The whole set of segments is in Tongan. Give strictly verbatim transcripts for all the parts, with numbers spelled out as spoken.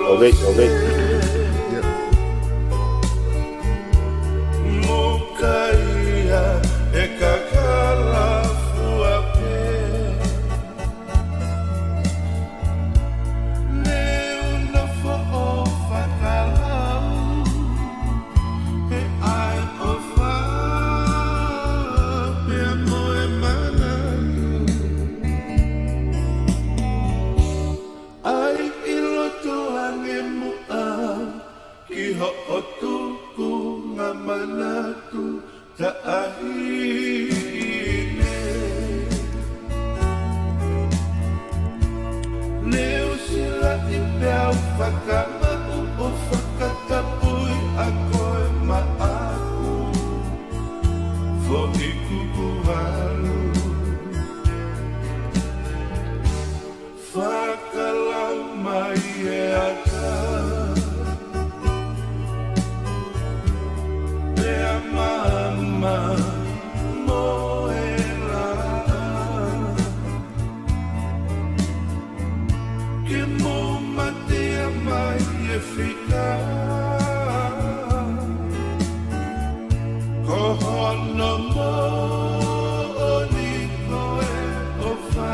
Ove, ove. Mo kai ia e kakala fua pē. Ne u nofo ʻo fakalau he ʻai ʻofa pea mo e manatu. ʻAi ʻi loto ange muʻa ki hoʻo tukunga manatu taʻahine. Ne u silaʻi pea u fakamaʻu ʻo fakatapui ʻa koe maʻaku. Foʻi kuku valu. Fakalau mai e ata. Pea maama mo e laʻā. Ke mou mate mai e fika. Ko hono moʻoni ko e ʻofa.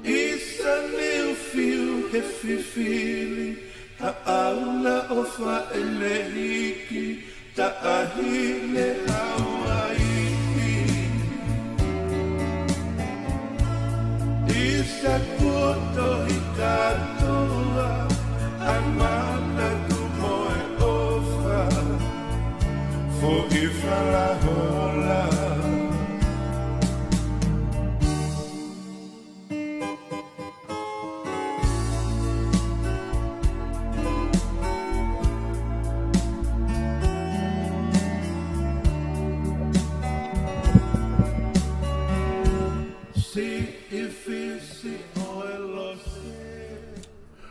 Isa ne u fiu he fifili, ha ʻauna ʻofa ʻene hiki, taʻahine Hauaiʻi. Isa kuo tohi kātoa, ʻa e manatu mo e ʻofa, foʻi falahola. Siʻi fisi ʻo e lose.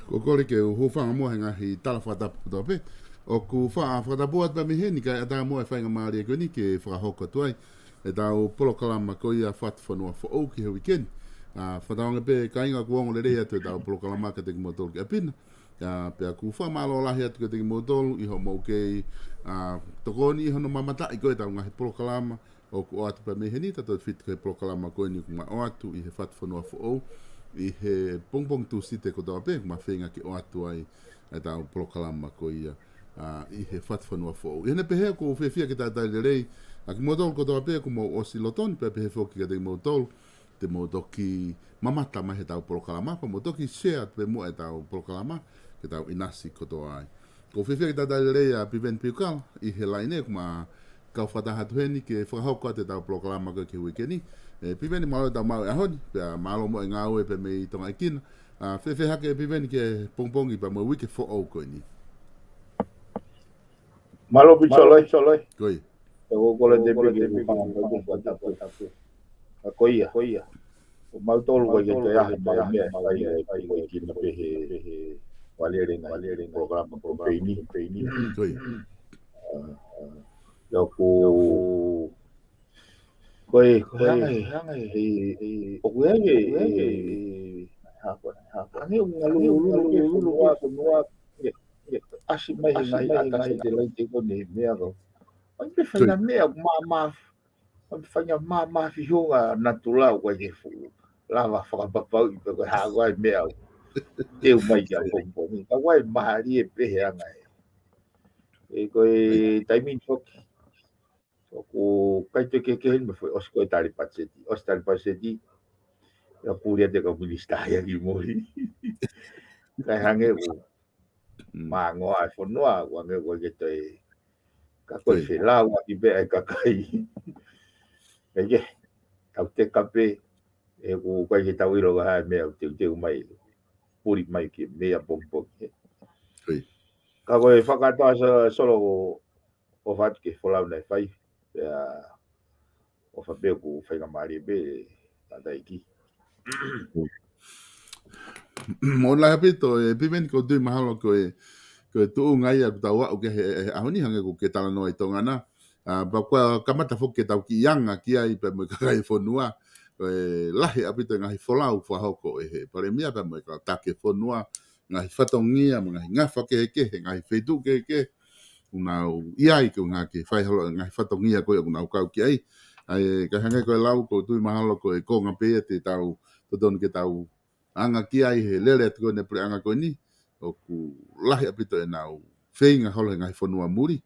Ko e kole ke u hūfanga muʻa he ngaahi tala fakatapu kotoa pē. ʻOku fa-, fakatapu atu pē mei heni kae ʻatā muʻa e faingamālie ko eni ke fakahoko atu ai ʻetau polokalama ko ia Fatufonua Foʻou ki he uike ni. ʻA, fakatauange pē kāinga kuo ongo lelei atu ʻetau polokalama kiate kimoutolu ki ʻapi na. ʻA, pea ʻoku fakamālō lahi atu kiate kimoutolu ʻi hoʻomou kei, ʻa, tokoni ʻi hono mamataʻi ko ē ʻetau ngaahi polokalama ʻoku ʻoatu pē mei heni, tautefito ki he polokalama ko eni ʻoku ma ʻoatu ʻi he Fatufonua Foʻou ʻi he pongipongi Tūsite kotoa pē, ʻoku ma feinga ke ʻoatu ai ʻetau polokalama ko ia, ʻa, ʻi he Fatufonua Foʻou. ʻI heʻene pehē ʻoku ou fiefia ke talitali lelei ʻa kimoutolu kotoa pē ʻoku mou ʻosi lotoni, pea pehē foki kiate kimoutolu te mou toki mamata mai heʻetau polokalama, pea mou toki share pē muʻa ʻetau polokalama ke tau ʻinasi kotoa ai. ʻOku ou fiefia ke talitali lelei ʻa Piveni Piukala ʻi he laine, ʻoku ma kau fakataha atu heni ke fakahoko atu ʻetau polokalama ko ē ki he uike ni. ʻE, Piveni, mālō e tau maʻu e ʻaho ni, pea mālō muʻa e ngāue pē mei Tonga ʻi Kina. ʻA, fēfē hake ʻe Piveni ki he pongipongi pea mo e uike foʻou ko eni? Mālō Piveni, mālō Soloi. Soloi. Ko ia. Pea ʻoku ou kole atu pē ke u hūfanga muʻa ke u fakatapu. Ka ko ia, ko ia, ʻo mautolu ʻoku ʻikai ke toe ʻi ai ha meʻa ʻe fai ai, ʻoku ʻikai ke na pehē ʻoku lelei ngaahi polokalama ko eni. Ko ia. ʻA, ʻa, ʻoku, ko e, ko e, hangē, hangē, ʻoku ʻi ai e, e, ha, ha, hangē ʻoku ngaluʻulu ke fonua, fonua, e, e, ʻasi mai he ngaahi ʻata satelite ko eni meʻa ko. ʻOku ʻi ai pē faʻahinga meʻa ʻoku ma, ma, ʻoku ʻi ai pē faʻahinga ma, ma fihonga natula ʻoku ʻikai ke fuʻu lava fakapapauʻi pe ko e hā ko ā e meʻa ʻoku teu mai ki ʻapongipongi. Ka ʻoku ʻi ai mālie pē he anga ē. ʻE ko e taimi ni foki ʻoku ʻikai toe kehekehe ni mo e foʻi ʻosi ko ē tali patiseti. ʻOsi tali patiseti, ʻa e puli atu e kau minisitā ia ki muli. Kae hangē ʻoku Mm. mangoa e fonua, ʻoku hangē ʻoku ʻikai ke toe, ka ko e Ko ia. felau ʻaki pē ʻa e kakai. ʻIkai ke, tau teka pē, ʻe ʻoku ʻikai ke tau ʻilo ko e hā e meʻa ʻoku teuteu mai, puli mai ki mei ʻapongipongi. Ko ia. Ka ko e fakakātoa So-, Solo, ʻofa atu ki he folau naʻe fai, pea ʻofa pē ʻoku faingamālie pē, tangataʻeiki. Mālō lahi ʻaupito, ʻe Piveni, ʻoku ou tui mahalo ko e, ko e tuʻunga ia ʻoku tau aʻu ki he, he ʻaho ni hangē ʻoku ke talanoa ʻi Tonga na. ʻA, pea ʻoku kamata foki ke tau kiʻi anga ki ai pea mo e kakai e fonua. ʻoku lahi ʻaupito e ngaahi folau fakahoko ʻe he Palēmia pea mo e kau taki fonua, ngaahi fatongia, mo e ngaahi ngafa kehekehe, ngaahi feituʻu kehekehe, ʻoku nau ʻi ai, ko e ngaahi ke fai holo, ngaahi fatongia ko ia ʻoku nau kau ki ai. ʻA ia, ka hangē ko e lau, ʻoku ou tui mahalo ko e konga pē ia te tau, totonu ke tau anga ki ai he lele atu ko eni e puleʻanga ko eni, ʻoku lahi ʻaupito ʻenau feinga holo he ngaahi fonua muli.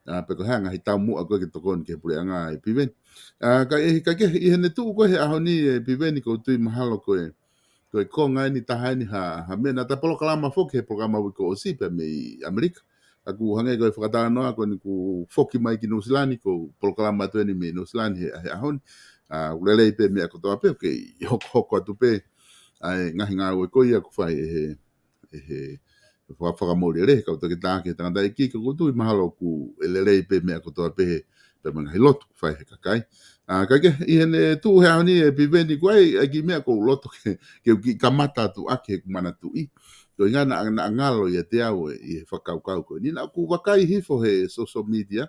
ʻA, pe ko e hā e ngaahi taumuʻa ko ē ke tokoni ki he puleʻanga ʻe Piveni. ʻA, ka ʻi he, ka ke, ʻi heʻene tuʻu ko ē he ʻaho ni ʻe Piveni ʻoku ou tui mahalo ko e, ko e konga eni taha eni ha, ha meʻa naʻa ta polokalama foki he polokalama uike kuo ʻosi pē mei ʻAmelika. Ka ʻoku hangē ko e fakatalanoa ko eni kuo foki mai ki Nuʻusila ni, ʻoku ou polokalama atu eni mei Nuʻusila ni he, he ʻaho ni. ʻA, ʻoku lelei pē meʻa kotoa pē, ʻoku kei hokohoko atu pē ʻa e ngaahi ngāue ko ia ʻoku fai ʻe he, ʻe he faka-, fakamoʻui lelei, kau toketā ki he tangataʻeiki, ka ʻoku ou tui mahalo ʻoku lelei pē meʻa kotoa pē he, pea mo e ngaahi lotu ʻoku fai he kakai. ʻA, ka ke, ʻi heʻene tuʻu he ʻaho ni ʻe Piveni, ko e, ʻa e kiʻi meʻa ʻoku ou loto ke, ke u kiʻi kamata atu ʻaki heʻeku manatuʻi. Ko e ʻuhinga naʻa, naʻa ngalo ʻiate au ʻi he fakakaukau ko eni. Naʻa ku vakai hifo he social media.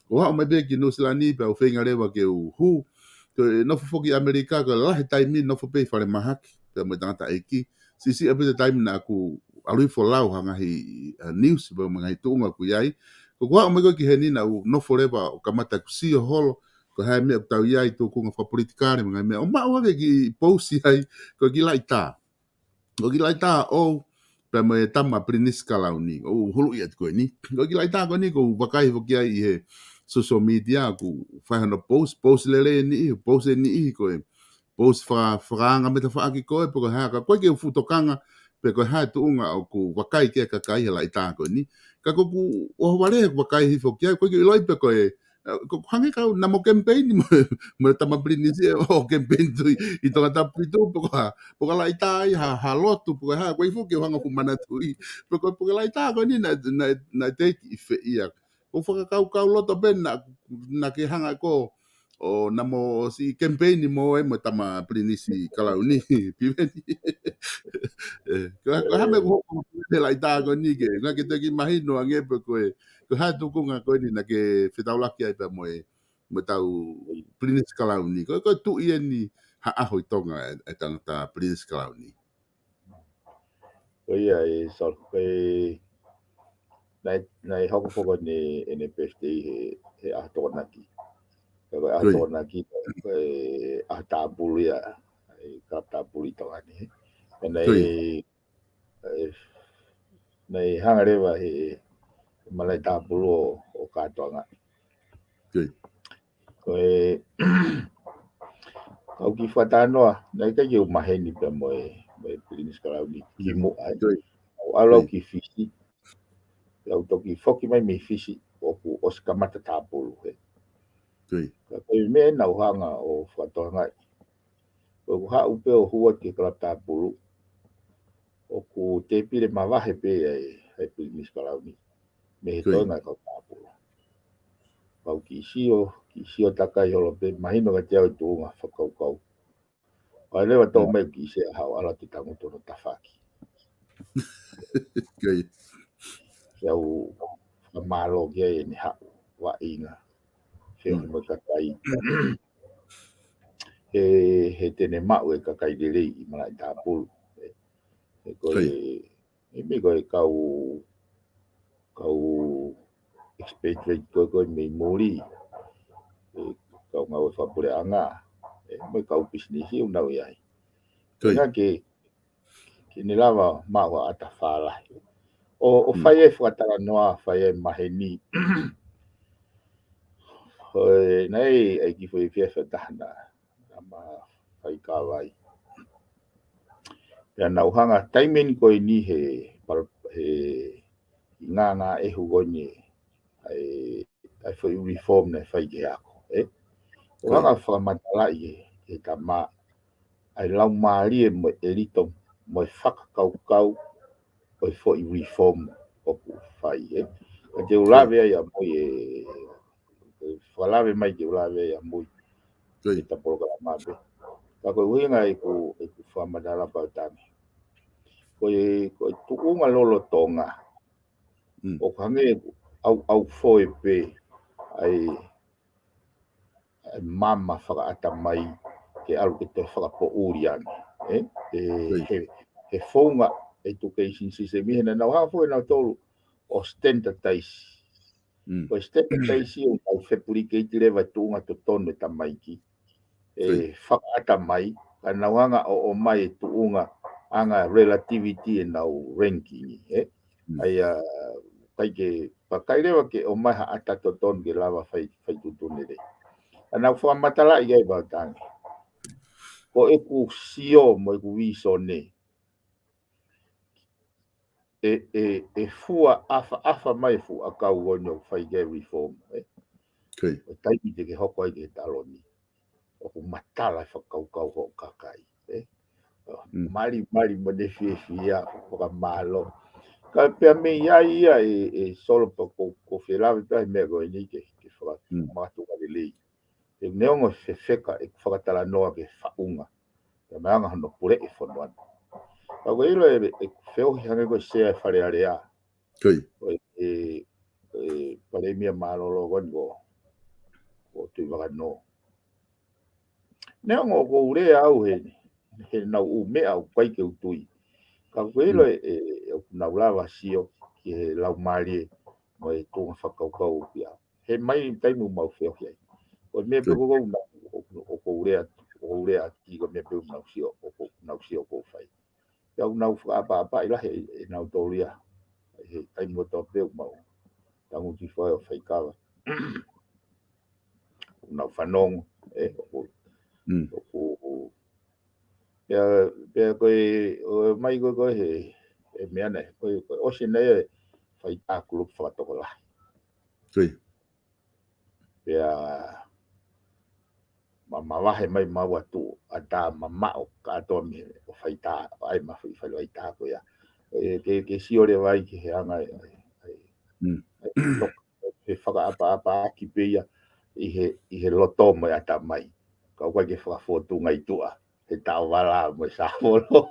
ʻO haʻu mai pē ki Nuʻusila ni pea u feinga leva ke u hū. Ko e nofo foki ʻAmelika, ko e lahi e taimi nofo pē ʻi falemahaki pea mo e tangataʻeiki. Siʻisiʻi ʻaupito e taimi naʻa ku ʻalu hifo ʻo lau ha ngaahi, ʻa, news pea mo e ngaahi tuʻunga ʻoku ʻi ai. Ko ʻeku haʻu mai ko ē ki heni naʻa ku nofo leva ʻo kamata ʻeku sio holo ko e hā e meʻa ʻoku tau ʻi ai, tūkunga fakapolitikale mo e ngaahi meʻa. ʻO maʻu hake e kiʻi pousi ai, ko e kiʻi laʻitā. Ko e kiʻi laʻitā ʻoʻou pea mo e tama Pilinisi Kalauni, ʻoku ou huluʻi atu ko eni. Ko e kiʻi laʻitā ko eni ʻoku ou vakai hifo ki ai ʻi he social media, ʻoku fai hono post, post lelei ʻe niʻihi, post ʻe niʻihi ko e post faka-, fakaanga metafaʻaki ko ē, pe ko e hā, ka ʻoku ʻikai ke u fuʻu tokanga pe ko e hā e tuʻunga ʻoku vakai ki ai e kakai he laʻitā ko eni. Ka ʻoku ou ʻohovale heʻeku vakai hifo ki ai, ʻoku ʻikai ke u ʻiloʻi pe ko e, ʻa, ʻoku hangē ka ʻoku nau mo campaign mo, mo e tama Pilinisi ʻo campaign atu ʻi, ʻi Tongatapu fitu, pe ko ha, pe ko ha laʻitā ia ha, ha lotu, pe ko e hā, ʻoku ʻikai foki ke u hanga ʻo fuʻu manatuʻi pe ko, pe ko e laʻitā ko eni naʻe, naʻe, naʻe teʻeki fie ʻi ai. ʻOku ou fakakaukau loto pē naʻa, naʻa ke hanga ko ē ʻo nau mo siʻi campaign mo e mo e tama Pilinisi Kalauni, Piveni. ʻE, ko, ko e hā e meʻa ʻoku hoko he laʻitā ko eni ke, naʻa ke toki mahino ange pe ko e, ko e hā e tūkunga ko eni naʻa ke fetaulaki ai pea mo e, mo e tau Pilinisi Kalauni. Ko, ko e tuʻi eni ha ʻaho ʻi Tonga e, e tangata Pilinisi Kalauni. Ko ia ʻe Sol, ko e, naʻe, naʻe hoko foki ʻene, ʻene birthday he, he ʻaho Tokonaki. Ka ko e ʻaho Tokonaki, ko e ʻaho tāpulu ia ʻi he kalapu tāpulu ʻi Tonga ni. Pea naʻe, ʻe, naʻe hanga leva he malaʻe tāpulu ʻo, ʻo kātoanga. Ko e, kau kiʻi fakatalanoa, naʻe ʻikai ke u maheni pea mo e, mo e Pilinisi Kalauni kimuʻa ai. ʻOku ou ʻalu au ki Fisi, pea u toki foki mai mei Fisi, ʻoku ʻosi kamata tāpulu he. Ka ko e meʻa naʻa ku hanga ʻo fakatokangaʻi, ko ʻeku haʻu pē ʻo hū atu ki he kalapu tāpulu, ʻoku tēpile mavahe pē ai, ʻa e Pilinisi Kalauni mei he toenga e kau tāpulu. Kau kiʻi sio, kiʻi sio takai holo pē, mahino kiate au e tuʻunga fakakaukau. Kae leva toʻo mai kiʻi sea haʻu ʻo ʻalu atu ʻo tangutu hono tafaʻaki. Pea u fakamālō ki ai ʻene haʻu vaʻinga. Feohi mo e kakai. He, he te ne maʻu e kakai lelei ʻi malaʻe tāpulu. He, he ko e, ʻi mei ko e kau, kau expatriate ko ē, ko ē mei muli, ʻe kau ngāue fakapuleʻanga, ʻe mo e kau pisinisi ʻoku nau ʻi ai. Ko ia. Ka ke, ke ne lava maʻu ha ʻata fālahi. ʻO, ʻo fai e fakatalanoa, fai e maheni. ʻOi, naʻe ʻi ai e kiʻi foʻi efiafi ʻe taha naʻa ma fai kavai. Pea naʻa ku hanga taimi ni ko eni he pal-, he ngāngāʻehu ko eni ʻa e, ʻa e foʻi reform naʻe fai ki he ako, ē? ʻO hanga fakamatalaʻi ki he, ki he tama ʻa e laumālie mo e ʻelito mo e fakakaukau ʻo e foʻi reform ʻoku fai, ē? Ka te u lave ai ʻamui ē, fakalave mai ke u lave ai ʻamui. Ko ia. Ke ta polokalama pē. Ka ko e ʻuhinga ʻeku, ʻeku fakamatala pau tangi. Ko e, ko e tuʻunga lolotonga. ʻOku hangē ʻoku ʻauʻaufoe pē ʻa e, ʻa e mama fakaʻatamai ke ʻalu ke toe fakapoʻuli ange. Ē? Ē, he, he founga education system ʻi he naʻa nau hanga foki ʻe nautolu ʻo standardize. Ko e standardize ʻoku nau fepulikeiti leva e tuʻunga totonu e tamaiki. ʻE fakaʻata mai, ka nau hanga ʻo ʻomai e tuʻunga anga relativity ʻenau ranking, ē? ʻA ia, ʻikai ke, pea ʻikai leva ke ʻomai ha ʻata totonu ke lava fai, fai tuʻutuʻuni lelei. Ka nau fakamatalaʻi ai pau tangi. Ko ʻeku sio mo ʻeku vīsone, ʻe, ʻe, ʻe fua ʻafaʻafa mai e fuʻu ʻakau ko eni ʻoku fai ki ai e reform, ē? ʻO taimi te ke hoko ai ki he taloni, ʻoku matala e fakakaukau hoʻo kakai, ē? Mali, mali mo ne fiefia, fakamālō. Ka pea mei ai ia e, e Solo, pea ko, ko felave pea he meʻa ko eni ke, ke faka-, makatuʻunga lelei. He neongo e fefeka ʻeku fakatalanoa ki he faʻunga, pea mo e anga hono puleʻi e fonua ni. Ka ʻoku ke ʻilo ʻe, ʻeku feohi hangē ko e sea e Fale Alea. Ko e, e, e palēmia mālōlō ko eni ko, ko Tuʻivakanō. Neongo ʻoku ou lea au he, he nau ʻū meʻa ʻoku ʻikai ke u tui. Ka ʻoku ke ʻilo ʻe, ʻe, ʻoku nau lava sio ki he laumālie mo e tuʻunga fakakaukau ʻoku ʻi ai. He mai taimi ʻoku mau feohi ai. Ko e meʻa pē ko ē ʻoku nau, ʻoku, ʻoku ou lea, ʻoku ou lea ki, ko e meʻa pē ʻoku nau sio, ʻoku nau sio ʻoku ou fai. Pea ʻoku nau fakaʻapaʻapaʻi lahi ʻe, ʻe nautolu ia. He taimi kotoa pē ʻoku mau tangutu hifo ai ʻo faikava. ʻOku nau fanongo, ē, ʻoku, ʻoku, ʻoku, pea, pea ko e, ʻomai ko ē, ko e he, e meʻa naʻe, ko e, ko e ʻosi naʻe fai ʻa e kulupu fakatokolahi. Pea ma, mavahe mai mau atu ʻa e tā mamaʻo kātoa mei he ʻo faitā, ʻai ma fai fai faitā ko ia. ʻE, ke, ke sio leva ai ki he anga e, e, e, e, he fakaʻapaʻapaʻaki pē ia ʻi he, ʻi he loto mo e ʻatamai. Ka ʻoku ʻikai ke fakafotunga ʻi tuʻa he taʻovala mo e sāvolo.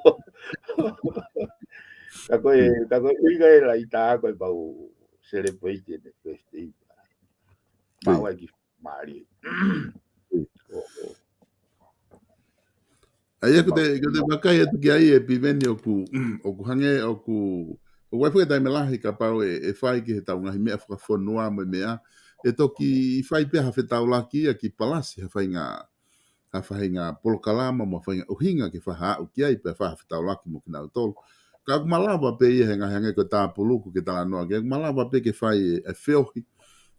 Ka ko e, ka ko e ʻuhinga e laʻitā ko e mau celebrate ʻene birthday. Mau ai ki mālie. ʻA ia ko te, ko te vakai atu ki ai e Piveni ʻoku, ʻoku hangē, ʻoku, ʻoku ʻi ai foki e taimi lahi kapau ʻe, ʻe fai ki he tau ngaahi meʻa fakafonua mo e meʻa, ʻe toki fai pē ha fetaulaki ia ki palasi ha faʻahinga, ha faʻahinga polokalama mo ha faʻahinga ʻuhinga ke fakahā atu ki ai pea fai ha fetaulaki mo kinautolu. Ka ʻoku malava pē ia he ngaahi hangē ko e tāpulu ʻoku ke talanoa ki ai, ʻoku malava pē ke fai e, e feohi,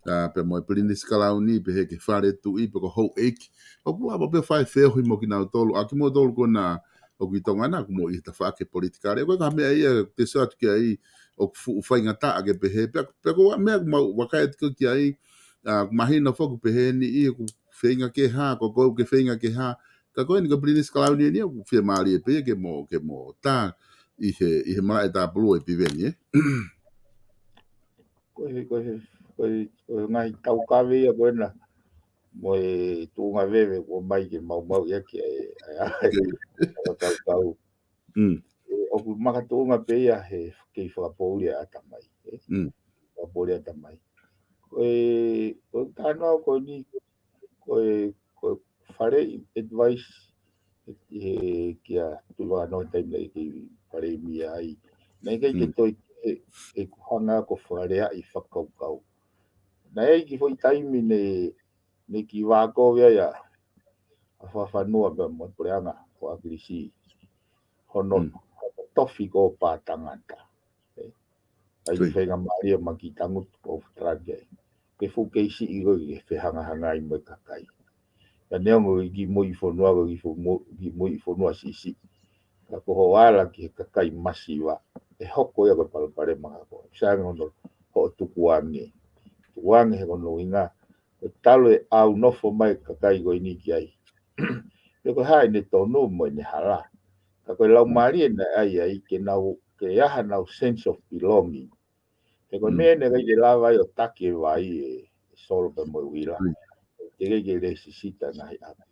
ʻa, pea mo e Pilinisi Kalauni, pehē ki he Fale Tuʻi, pe ko e houʻeiki. ʻOku lava pē fai feohi mo kinautolu, ʻa kimoutolu ko ena ʻoku ʻi Tonga na, ʻoku mou ʻi he tafaʻaki politikale. Ko e ka meʻa ia, te sio atu ki ai, ʻoku fuʻu faingataʻa ke pehē, pea, pea ko e meʻa ʻoku mau vakai atu ki ai, ʻa, ʻoku mahino foki pehē ni ʻi ʻoku feinga ke hā, ko koe ʻoku ke feinga ke hā. Ka ko eni ko e Pilinisi Kalauni eni ʻoku fiemālie pē ia ke mo, ke mo tā ʻi he, ʻi he malaʻe tāpulu e Piveni, ē? Ko e, ko e, ko e, ko e ngaahi taukave ia ko ena mo e tuʻunga veve ʻoku ʻomai ke maumau ia ki ai, ʻa e, ʻa e, ʻa e taukau. ʻE, ʻoku makatuʻunga pē ia he kei fakapoʻuli ʻatamai, ē? Fakapoʻuli ʻatamai. Ko e, ko e talanoa ko eni, ko e, ko e fale advice, ē, kia Tuʻivakanō taimi naʻe kei palēmia ai. Naʻe ʻikai ke toe, ē, ʻeku hanga ko e fakaleaʻi fakakaukau. Naʻe ʻi ai kiʻi foʻi taimi ne, ne kiʻi vākovi ai ʻa, ʻa Fakafanua pea mo e puleʻanga ʻo ʻAkilisi. Hono, hono tofi ko e pā tangata. Ē, ʻai ki he faingamālie ma kiʻi tangutu ko e fakatalaki ai. Ke fuʻu kei siʻi ko e ke fehangahangai mo e kakai. Ka neongo e kiʻi moʻui fonua ko e kiʻi fo-, mo-, kiʻi moʻui fonua siʻisiʻi. Ka ko hoʻo ala ki he kakai masiva, ʻe hoko ia ko e palopalema ka ko. Sai ange hono, hoʻo tukuange. Tukuange he ko hono ʻuhinga, ʻe talu e ʻau nofo mai kakai ko eni ki ai. Pe ko e hā ʻene tonu mo ʻene hala. Ka ko e laumālie naʻe ʻai ai ke nau, ke ʻi ai hanau sense of belonging. He ko e meʻa naʻe ʻikai ke lava ai ʻo taki e vai ʻe, ʻe Solo pea mo e uila. Teʻeki ke lēsisita ngaahi ʻapi.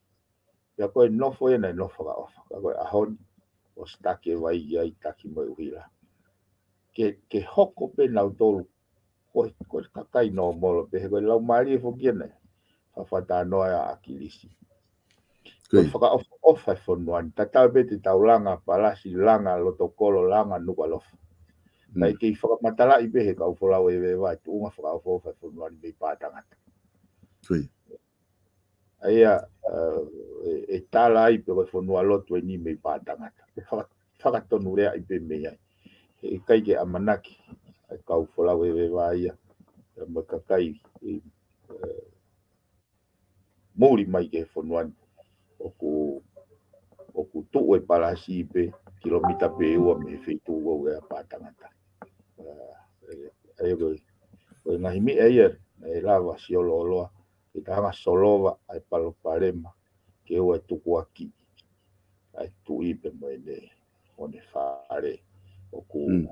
Pea ko e nofo ia naʻe nofo fakaʻofa. Ka ko e ʻaho ni, ʻosi taki e vai ia ʻi he taki mo e uila. Ke, ke hoko pē nautolu ko e, ko e kakai nōmolo pē he ko e laumālie foki ena. Fakatalanoa ʻa ʻAkilisi. Ko e fakaʻofoʻofa e fonua ni. Tatau pē te tau langa palasi, langa lotokolo, langa Nukuʻalofa. Kae kei fakamatalaʻi pē he kau folau e veva e tuʻunga fakaʻofoʻofa e fonua ni mei Pātangata. ʻA ia, ʻe, ʻe tala ai pē ko e fonua lotu eni mei Pātangata. ʻE faka-, fakatonuleaʻi pē mei ai. He ʻikai ke ʻamanaki ʻa e kau folau e veva ia, ʻa e mo e kakai, ʻe, ʻe, muli mai ki he fonua ni. ʻOku, ʻoku tuʻu e palasi pē, kilomita pē ua mei he feituʻu ko ē ʻa Pātangata. ʻA, ʻe, ʻa ia ko e, ko e ngaahi meʻa ia, ʻe lava siolooloa, ke ta hanga solova ʻa e palopalema, ke ʻoua ʻe tukuakiʻi ʻa e tuʻi pē mo ʻene, mo ʻene fale. ʻOku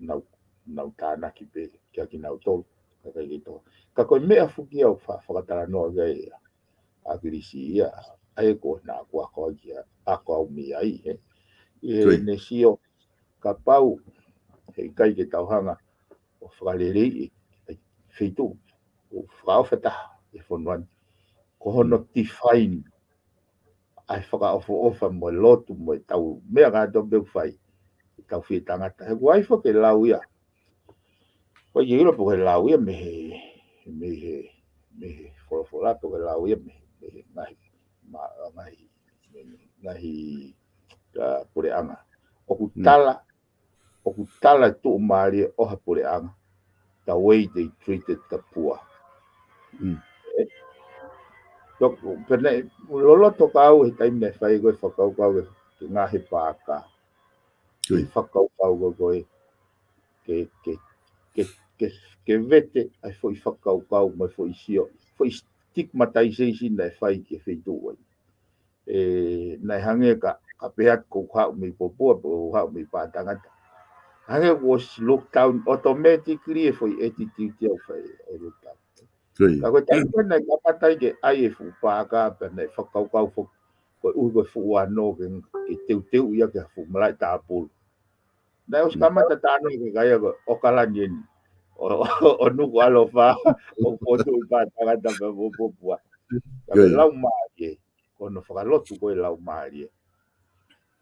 nau, nau tānaki pē kia kinautolu, kae ʻikai ke tō. Ka ko e meʻa foki ia ʻoku fa-, fakatalanoa ki ai ʻa ʻAkilisi ia, ʻa ia ko ē naʻa ku ako ai kia, ako au mei ai, ē. ʻI heʻene sio, kapau he ʻikai ke tau hanga ʻo fakaleleiʻi e feituʻu ʻoku fakaʻofa taha e fonua ni, ko hono define ʻa e fakaʻofoʻofa mo e lotu mo e tau meʻa kātoa pē ʻoku fai, ʻe tau fie tangata. He ʻoku ʻi ai foki e lau ia. ʻOku ʻikai ke ʻilo pe ko e lau ia mei he, mei he, mei he folofola pe ko e lau ia mei he, mei he ngaahi, ma-, ngaahi, ngaahi, ʻa, puleʻanga. ʻOku tala, ʻoku tala e tuʻumālie ʻo ha puleʻanga, the way they treated the poor. ʻE, tō, pea naʻe loloto ka au he taimi naʻe fai ko e fakakaukau ke, ke ngaohi e paaka. Ke fakakaukau ko ē, ke, ke, ke, ke, ke vete ʻa e foʻi fakakaukau mo e foʻi sio, foʻi stigmatization naʻe fai ki he feituʻu ai. ʻE, naʻe hangē ka, ka pehē atu ʻoku ou haʻu mei Popua, pe ʻoku ou haʻu mei Pātangata. Hangē kuo ʻosi look down automatically e foʻi attitude ia ʻoku fai, ʻe look down. Ka ko e taimi ko ē naʻe kamata ai ke ʻai e fuʻu paaka pea naʻe fakakaukau foki, koeʻuhi ko e fuʻu ano ke, ke teuteuʻi ʻaki ha fuʻu malaʻe tāpulu. Naʻe ʻosi kamata talanoa ki ai ʻa e kakai ia ko ʻOkalani eni. ʻO, ʻo, ʻo Nukuʻalofa, ʻo potu ʻi Pātangata pea mo Popua. Ka ko e laumālie, ko hono fakalotu ko e laumālie.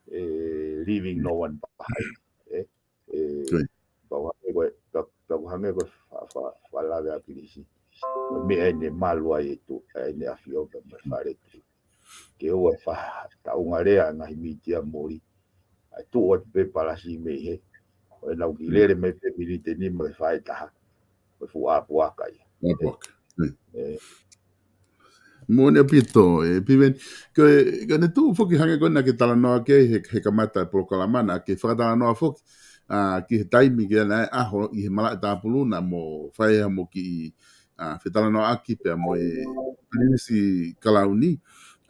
ʻE, leaving no one behind. ʻE, ʻe, pau hangē ko e, pau, pau hangē ko e fa-, fa-, fakalave ʻa ʻAkilisi. Ko e meʻa eni ʻe malu ai e tuʻi, ʻa ʻEne ʻAfio pea mo e fale tuʻi. Ke ʻoua ʻe fa-, taʻunga lea ngaahi mītia muli. ʻAi tuʻu atu pē palasi mei hē. ʻO ʻenau kiʻi lele mai pē miniti ʻe nima ki he fā ʻi he taha. Ko e fuʻu ʻapuaka ia. ʻApuaka. ʻE. Moʻoni ʻaupito, ʻe Piveni. Ko e, ko ʻene tuʻu foki hangē ko ē naʻa ke talanoa ki ai he, he kamata e polokalama naʻa ke fakatalanoa foki, ʻa, ki he taimi ko ē naʻe ʻaho ʻi he malaʻe tāpulu naʻa mo fai ha mo kiʻi, ʻa, fetalanoaʻaki pea mo e Pilinisi Kalauni.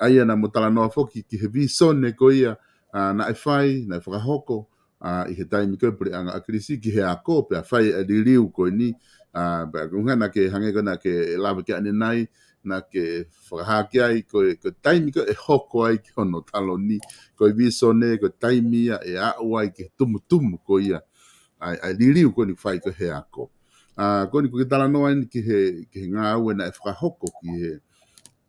ʻA ia naʻa mo talanoa foki ki he vīsone ko ia, ʻa, naʻe fai, naʻe fakahoko, ʻa, ʻi he taimi ko ē puleʻanga ʻAkilisi ki he ako, pea fai e liliu ko eni, ʻa, pea ko e ʻuhinga naʻa ke hangē ko ē naʻa ke lave ki ai ʻanenai, naʻa ke fakahā ki ai ko e, ko e taimi ko ē ʻe hoko ai ki hono taloni, ko e vīsone, ko e taimi ia ʻe aʻu ai ki he tumutumu ko ia, ʻa e, ʻa e liliu ko eni fai ko ē he ako. ʻA, ko eni ko e talanoa eni ki he, ki he ngāue naʻe fakahoko ki he,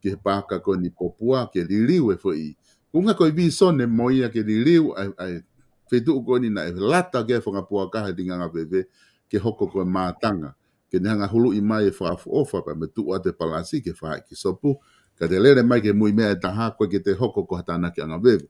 ki he paaka ko eni Popua, ke liliu e foʻi. Ko e ʻuhinga ko e vīsone mo ia ke liliu ʻa e, ʻa e feituʻu ko eni naʻe lata ki ai e fanga puaka he Lingiangaveve ke hoko ko e mātanga. Ke ne hanga huluʻi mai e fakaʻofoʻofa pea mo e tuʻu atu e palasi ke fai ki sopu. Ka te lele mai ki he muimeʻa ʻe taha, ko e ke te hoko ko ha tānaki ʻangaveve.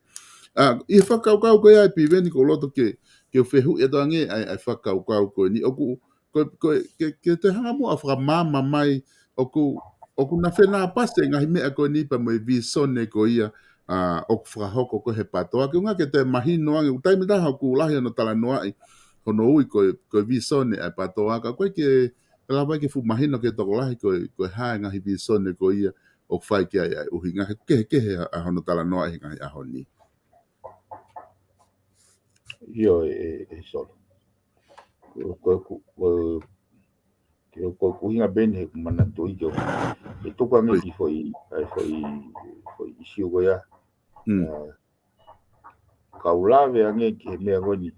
ʻA, ʻi he fakakaukau ko ia ʻe Piveni ʻoku ou loto ke, ke u fehuʻi atu ange ʻa e, ʻa e fakakaukau ko eni ʻoku ko, ko, ke, ke te hanga muʻa ʻo fakamaama mai ʻoku, ʻoku na fenāpasi e ngaahi meʻa ko eni pea mo e vīsone ko ia, ʻa, ʻoku fakahoko ko ē he PATOA. Ke ʻuhinga ke te mahino ange, ʻoku taimi taha ʻoku lahi hono talanoaʻi, hono ui ko e, ko e vīsone ʻa e PATOA, ka ʻoku ʻikai ke lava ke fuʻu mahino ki he tokolahi ko e, ko e hā e ngaahi vīsone ko ia ʻoku fai ki ai ʻa e ʻuhinga he kehekehe ʻa, ʻa hono talanoaʻi he ngaahi ʻaho ni. ʻIo, ʻe, ʻe, ʻe Solo. Ko, ko, ko, ko, ko, ko e ʻuhinga pē eni he ʻoku ou manatuʻi ke u, ke tuku ange ki he foʻi, ʻa e foʻi, foʻi ʻīsiu ko ia. ʻA, kau lave ange ki he meʻa ko eni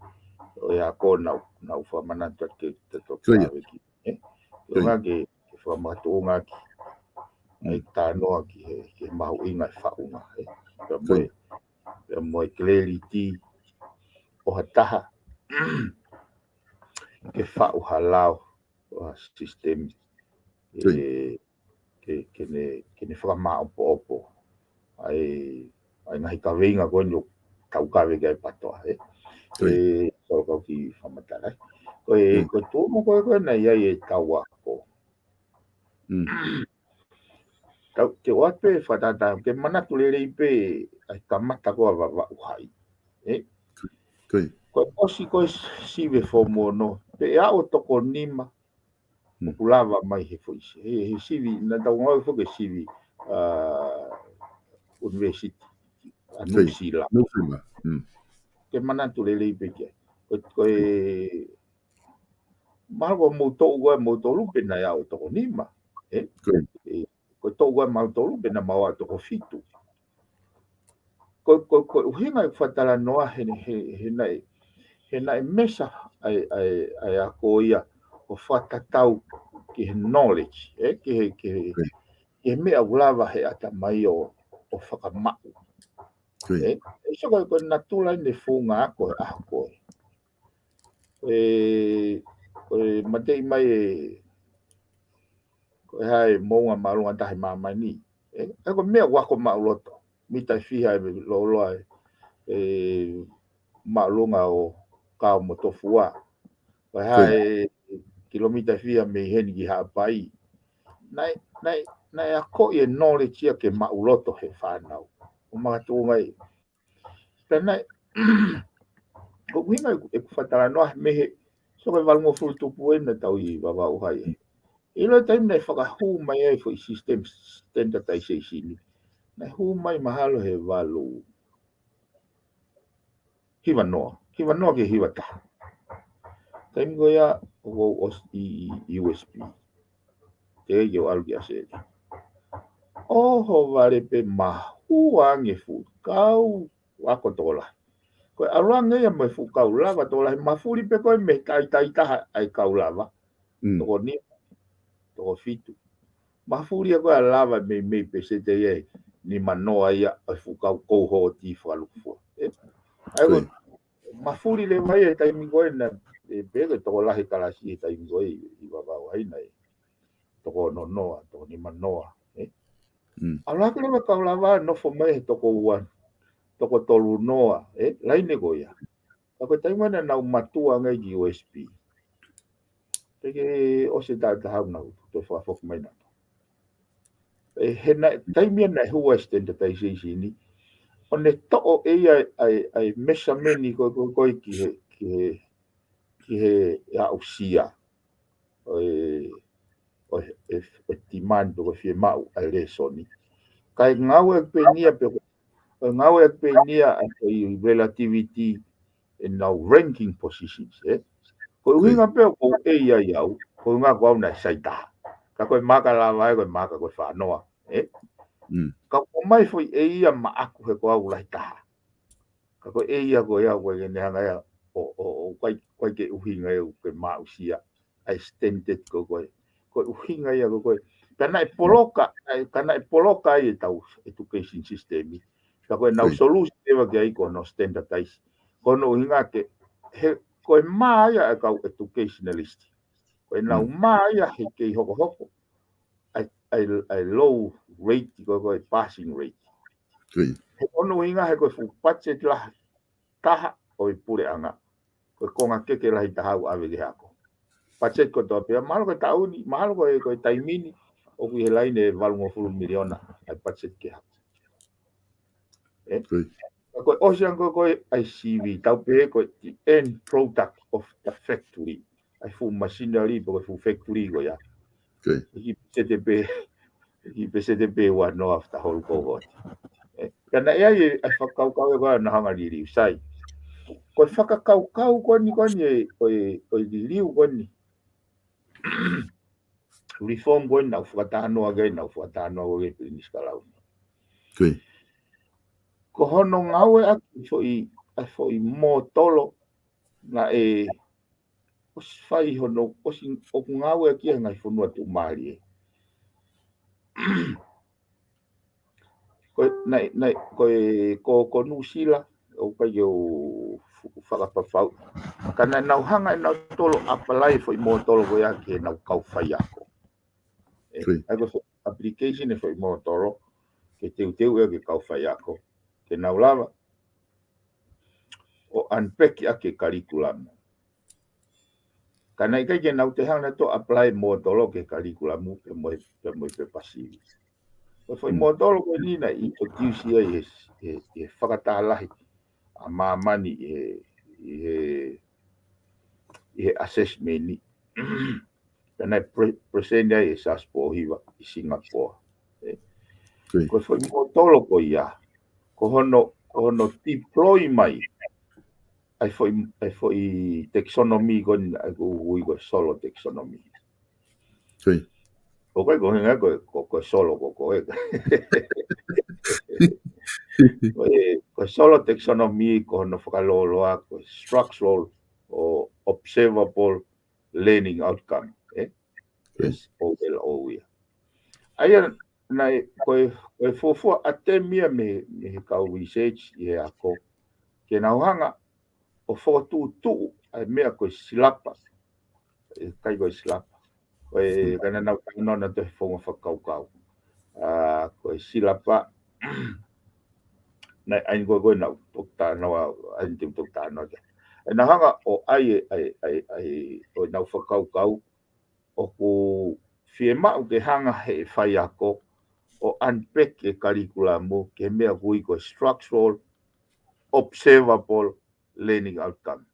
ʻo e ako naʻa, naʻa ku fakamanatu atu ke, ke toki lave ki, ē? Ko ia. Ke, ke fakamakatuʻunga ʻaki. ʻa e talanoa ki he, ki he mahuʻinga e faʻunga, ē. Pea mo e, pea mo e clarity ʻo ha taha ke faʻu ha lao ʻo ha system, ē, ke, ke ne, ke ne fakamāʻopoʻopo ʻa e, ʻa e ngaahi kaveinga ko eni ʻoku tau kave ki ai PATOA, ē. Ē, so kau ki fakamatala, ē. Ko e, ko e tuʻunga ko ē ko ē naʻe ʻi ai e tau ako. Tau, ke ʻoatu pē fakatātā, ke manatu lelei pē ʻa e kamata ko ē ʻa Vavaʻu Hai. Ē? Ko e ʻosi ko ē sivi e form ono, pea aʻu ʻo toko nima, ʻoku lava mai he foʻi si-, he, he sivi, naʻa tau ngāue foki he sivi, ʻa, University ʻa Nuʻusila. Ke manatu lelei pē ki ai. Ko, ko e, mahalo ko moutolu, ko moutolu pē naʻe aʻu ʻo toko nima. Ē? Ē, ko e toʻu ko ē mautolu pē naʻa mau aʻu ʻo toko fitu. Ko, ko, ko e ʻuhinga e fakatalanoa he, he, he naʻe, he naʻe measure ʻa e, ʻa e, ʻa e ako ia ʻo fakatatau ki he knowledge, ē, ki he, ki he, ki he meʻa ʻoku lava he ʻatamai ʻo, ʻo fakamaʻu. Ē, ē, so ko e, ko e natula ʻene founga ako he ʻaho ko ē. Ē, ē, mateʻi mai ē, ko e hā e moʻunga māʻolunga taha ʻi māmani. Ē, ē, ko e meʻa ʻoku ako maʻuloto. Mita ʻe fiha e lōloa e, ē, māʻolunga ʻo Kao mo Tofua. Ko e hā e kilomita ʻe fiha mei heni ki Haʻapai. Naʻe, naʻe, naʻe akoʻi e knowledge ia ke maʻuloto he fānau. ʻO makatuʻunga ai. Pea naʻe, ko e ʻuhinga ʻeku, ʻeku fakatalanoa mei he, so ko e valungofulu tupu ē naʻa tau ʻi Vavaʻu Hai ē. ʻIlo e taimi naʻe fakahū mai ai foʻi system standardization. Naʻe hū mai mahalo he valu hiva noa, hiva noa ki he hiva taha. Taimi ko ia ʻoku ou ʻosi ʻi, ʻi, ʻi U S P. Teʻeki ke u ʻalu ki ʻAositelēlia. ʻOhovale pē mahua ange fuʻu kau ako tokolahi. Ko e ʻalu ange ia mo e fuʻu kau lava tokolahi, mafuli pē ko ē mei he taʻitaʻi taha ʻa e kau lava. Toko nima, toko fitu. Mafuli ia ko ē ʻa lava meimei pēseti ia ʻe nima noa ia ʻa e fuʻu kau kouhoti fakalūkufua. Ē? ʻA ia ko e mafuli leva ia he taimi ko ē naʻe, ē, pē ko e tokolahi kalasi he taimi ko ē ʻi, ʻi Vavaʻu Hai naʻe toko ono noa, toko nima noa, ē? ʻAlu hake leva kau lava nofo mai he toko ua, toko tolu noa, ē? Laine ko ia. Ka ko e taimi naʻa nau matua ange ki U S P. Teʻeki ʻosi e taʻu ʻe taha ʻo nau toe fakafoki mai nautolu. Ē, he naʻe, taimi ia naʻe hū ai e standardization ni, ʻo ne toʻo ʻe ia ʻa e, ʻa e measurement ko ē, ko ē, ko ē ki he, ki he, ki he aʻusia ʻo e, ʻo e, ʻo e demand pe ko e fiemaʻu ʻa e lēsoni. Kae ngāueʻaki pē ʻe ia pe ko e, ʻo ngāueʻaki pē ʻe ia ʻa e relativity ʻenau ranking positions, ē? Ko e ʻuhinga pē ʻoku ou ʻei ai au, ko e ʻuhinga ko au naʻe sai taha. Ka ko e maaka lava ē, ko e maaka ko e fā noa, ē? Ka ʻoku ʻomai foʻi ʻe ia maʻaku he ko au lahi taha. Ka ko e ʻe ia ko ia, ko e ke ne hanga ia, ʻo, ʻo, ʻo, ʻikai, ʻikai ke ʻuhinga ia ʻoku ke maʻusia ʻa e standard ko ē. Ko e ʻuhinga ia ko ē. Ka naʻe poloka, ʻa e, ka naʻe poloka ai ʻetau education system. Ka ko ʻenau solution ʻe ʻave ki ai ko hono standardize. Ko hono ʻuhinga ke, he, ko e mā ia ʻa e kau educationalist. Ko ʻenau mā ia he kei hokohoko ʻa e, ʻa e, ʻa e low rate ko ē, ko e passing rate. He ko hono ʻuhinga he ko e fuʻu budget lahi taha ʻo e puleʻanga. Ko e konga keke lahi taha ʻoku ʻave ki he ako. Budget kotoa pē, mahalo ko e taʻu ni, mahalo ko e, ko e taimi ni, ʻoku ʻi he laine ʻe valungofulu miliona ʻa e budget ki he ako. Ē? Ka ko e ʻosi ange ko ē ʻa e C V, tau pehē ko e the end product of the factory. ʻA e fuʻu machinery, pe ko e fuʻu factory ko ia. ʻIkai pēseti pē, ʻikai pēseti pē ua noa after whole cohort. Ē, ka naʻe ʻi ai e, ʻa e fakakaukau ē ko ē naʻa nau hanga liliu, sai. Ko e fakakaukau ko eni, ko eni ē, ko e, ko e liliu ko eni. Reform ko eni naʻa ku fakatalanoa ki ai, naʻa ku fakatalanoa ki ai Pilinisi Kalauni. Ko hono ngāueʻaki foʻi, ʻa e foʻi mōtolo naʻe ʻosi fai hono, ʻosi ʻoku ngāueʻaki ʻi he ngaahi fonua tuʻumālie. Ko e, naʻe, naʻe, ko e, ko, ko Nuʻusila, ʻoku ʻikai ke u fu-, fakapapau. Ka naʻa nau hanga ʻe nautolu ʻo apply e foʻi mōtolo ko ia ki heʻenau kau faiako. ʻE, ʻA ia ko e foʻi application e foʻi mōtolo, ke teuteu ia ki he kau faiako. Ke nau lava ʻo unpack ʻaki e kalikulamu. Ka naʻe ʻikai ke nau toe hanga nautolu ʻo apply e mōtolo ki he kalikulamu pea mo e, pea mo e pepa sivi. Ko e foʻi mōtolo ko eni naʻe introduce ia ʻi he, he, he fakataha lahi ʻa māmani ʻi he, ʻi he, ʻi he assessment ni. Pea naʻe pre-, present ai ʻe Saspo Hiva ʻi Singapore. ʻE, Ko e foʻi mōtolo ko ia, ko hono, ko hono deploy mai ʻa e foʻi, ʻa e foʻi taxonomy ko eni ʻoku ui ko e solo taxonomy. ʻOku ʻikai ko e hinga ko, ko, ko e solo ko, ko e. Ko e, ko e solo taxonomy ko hono fakalōloa, ko e structural or observable learning outcome, ʻe? Yes, O L O ia. ʻA ia, naʻe, ko e, ko e fuofua ʻatemi ia mei, mei he kau research ʻi he ako, ke nau hanga ʻo fokotuʻutuʻu ʻa e meʻa ko e silapa. ʻE, ʻikai ko e silapa. Ko e, ka naʻa nau talanoa nautolu he founga fakakaukau. ʻA, ko e silapa, naʻe ʻai ko e, ko e nau toki talanoa, ʻai te u toki talanoa ki ai. ʻE nau hanga ʻo ʻai e, ʻai, ʻai, ʻai, ʻo nau fakakaukau, ʻoku fiemaʻu ke hanga he faiako ʻo unpack e kalikulamu ki he meʻa ʻoku ui ko e structural, observable learning outcome.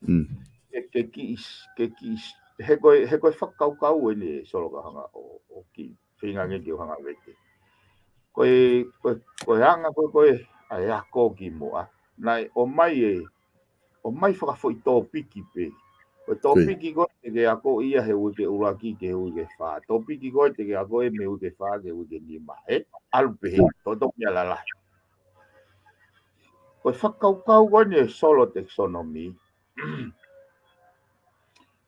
Ke, ke kiʻi s-, ke kiʻi s-, he ko e, he ko e fakakaukau eni e solo ka hanga ʻo, ʻo kiʻi feinga ange ke u hanga vete. Ko e, ko e, ko e anga ko e, ko e, ʻa e ako ki muʻa. Naʻe ʻomai e, ʻomai fakafoʻi tōpiki pē. Ko e tōpiki ko ē te ke ako ia he uike ʻuluaki ki he uike fā. Tōpiki ko ē te ke ako ia mei he uike fā ki he uike nima. ʻE, ʻalu pehē, toʻotoʻo ia lalahi. Ko e fakakaukau ko eni e solo taxonomy.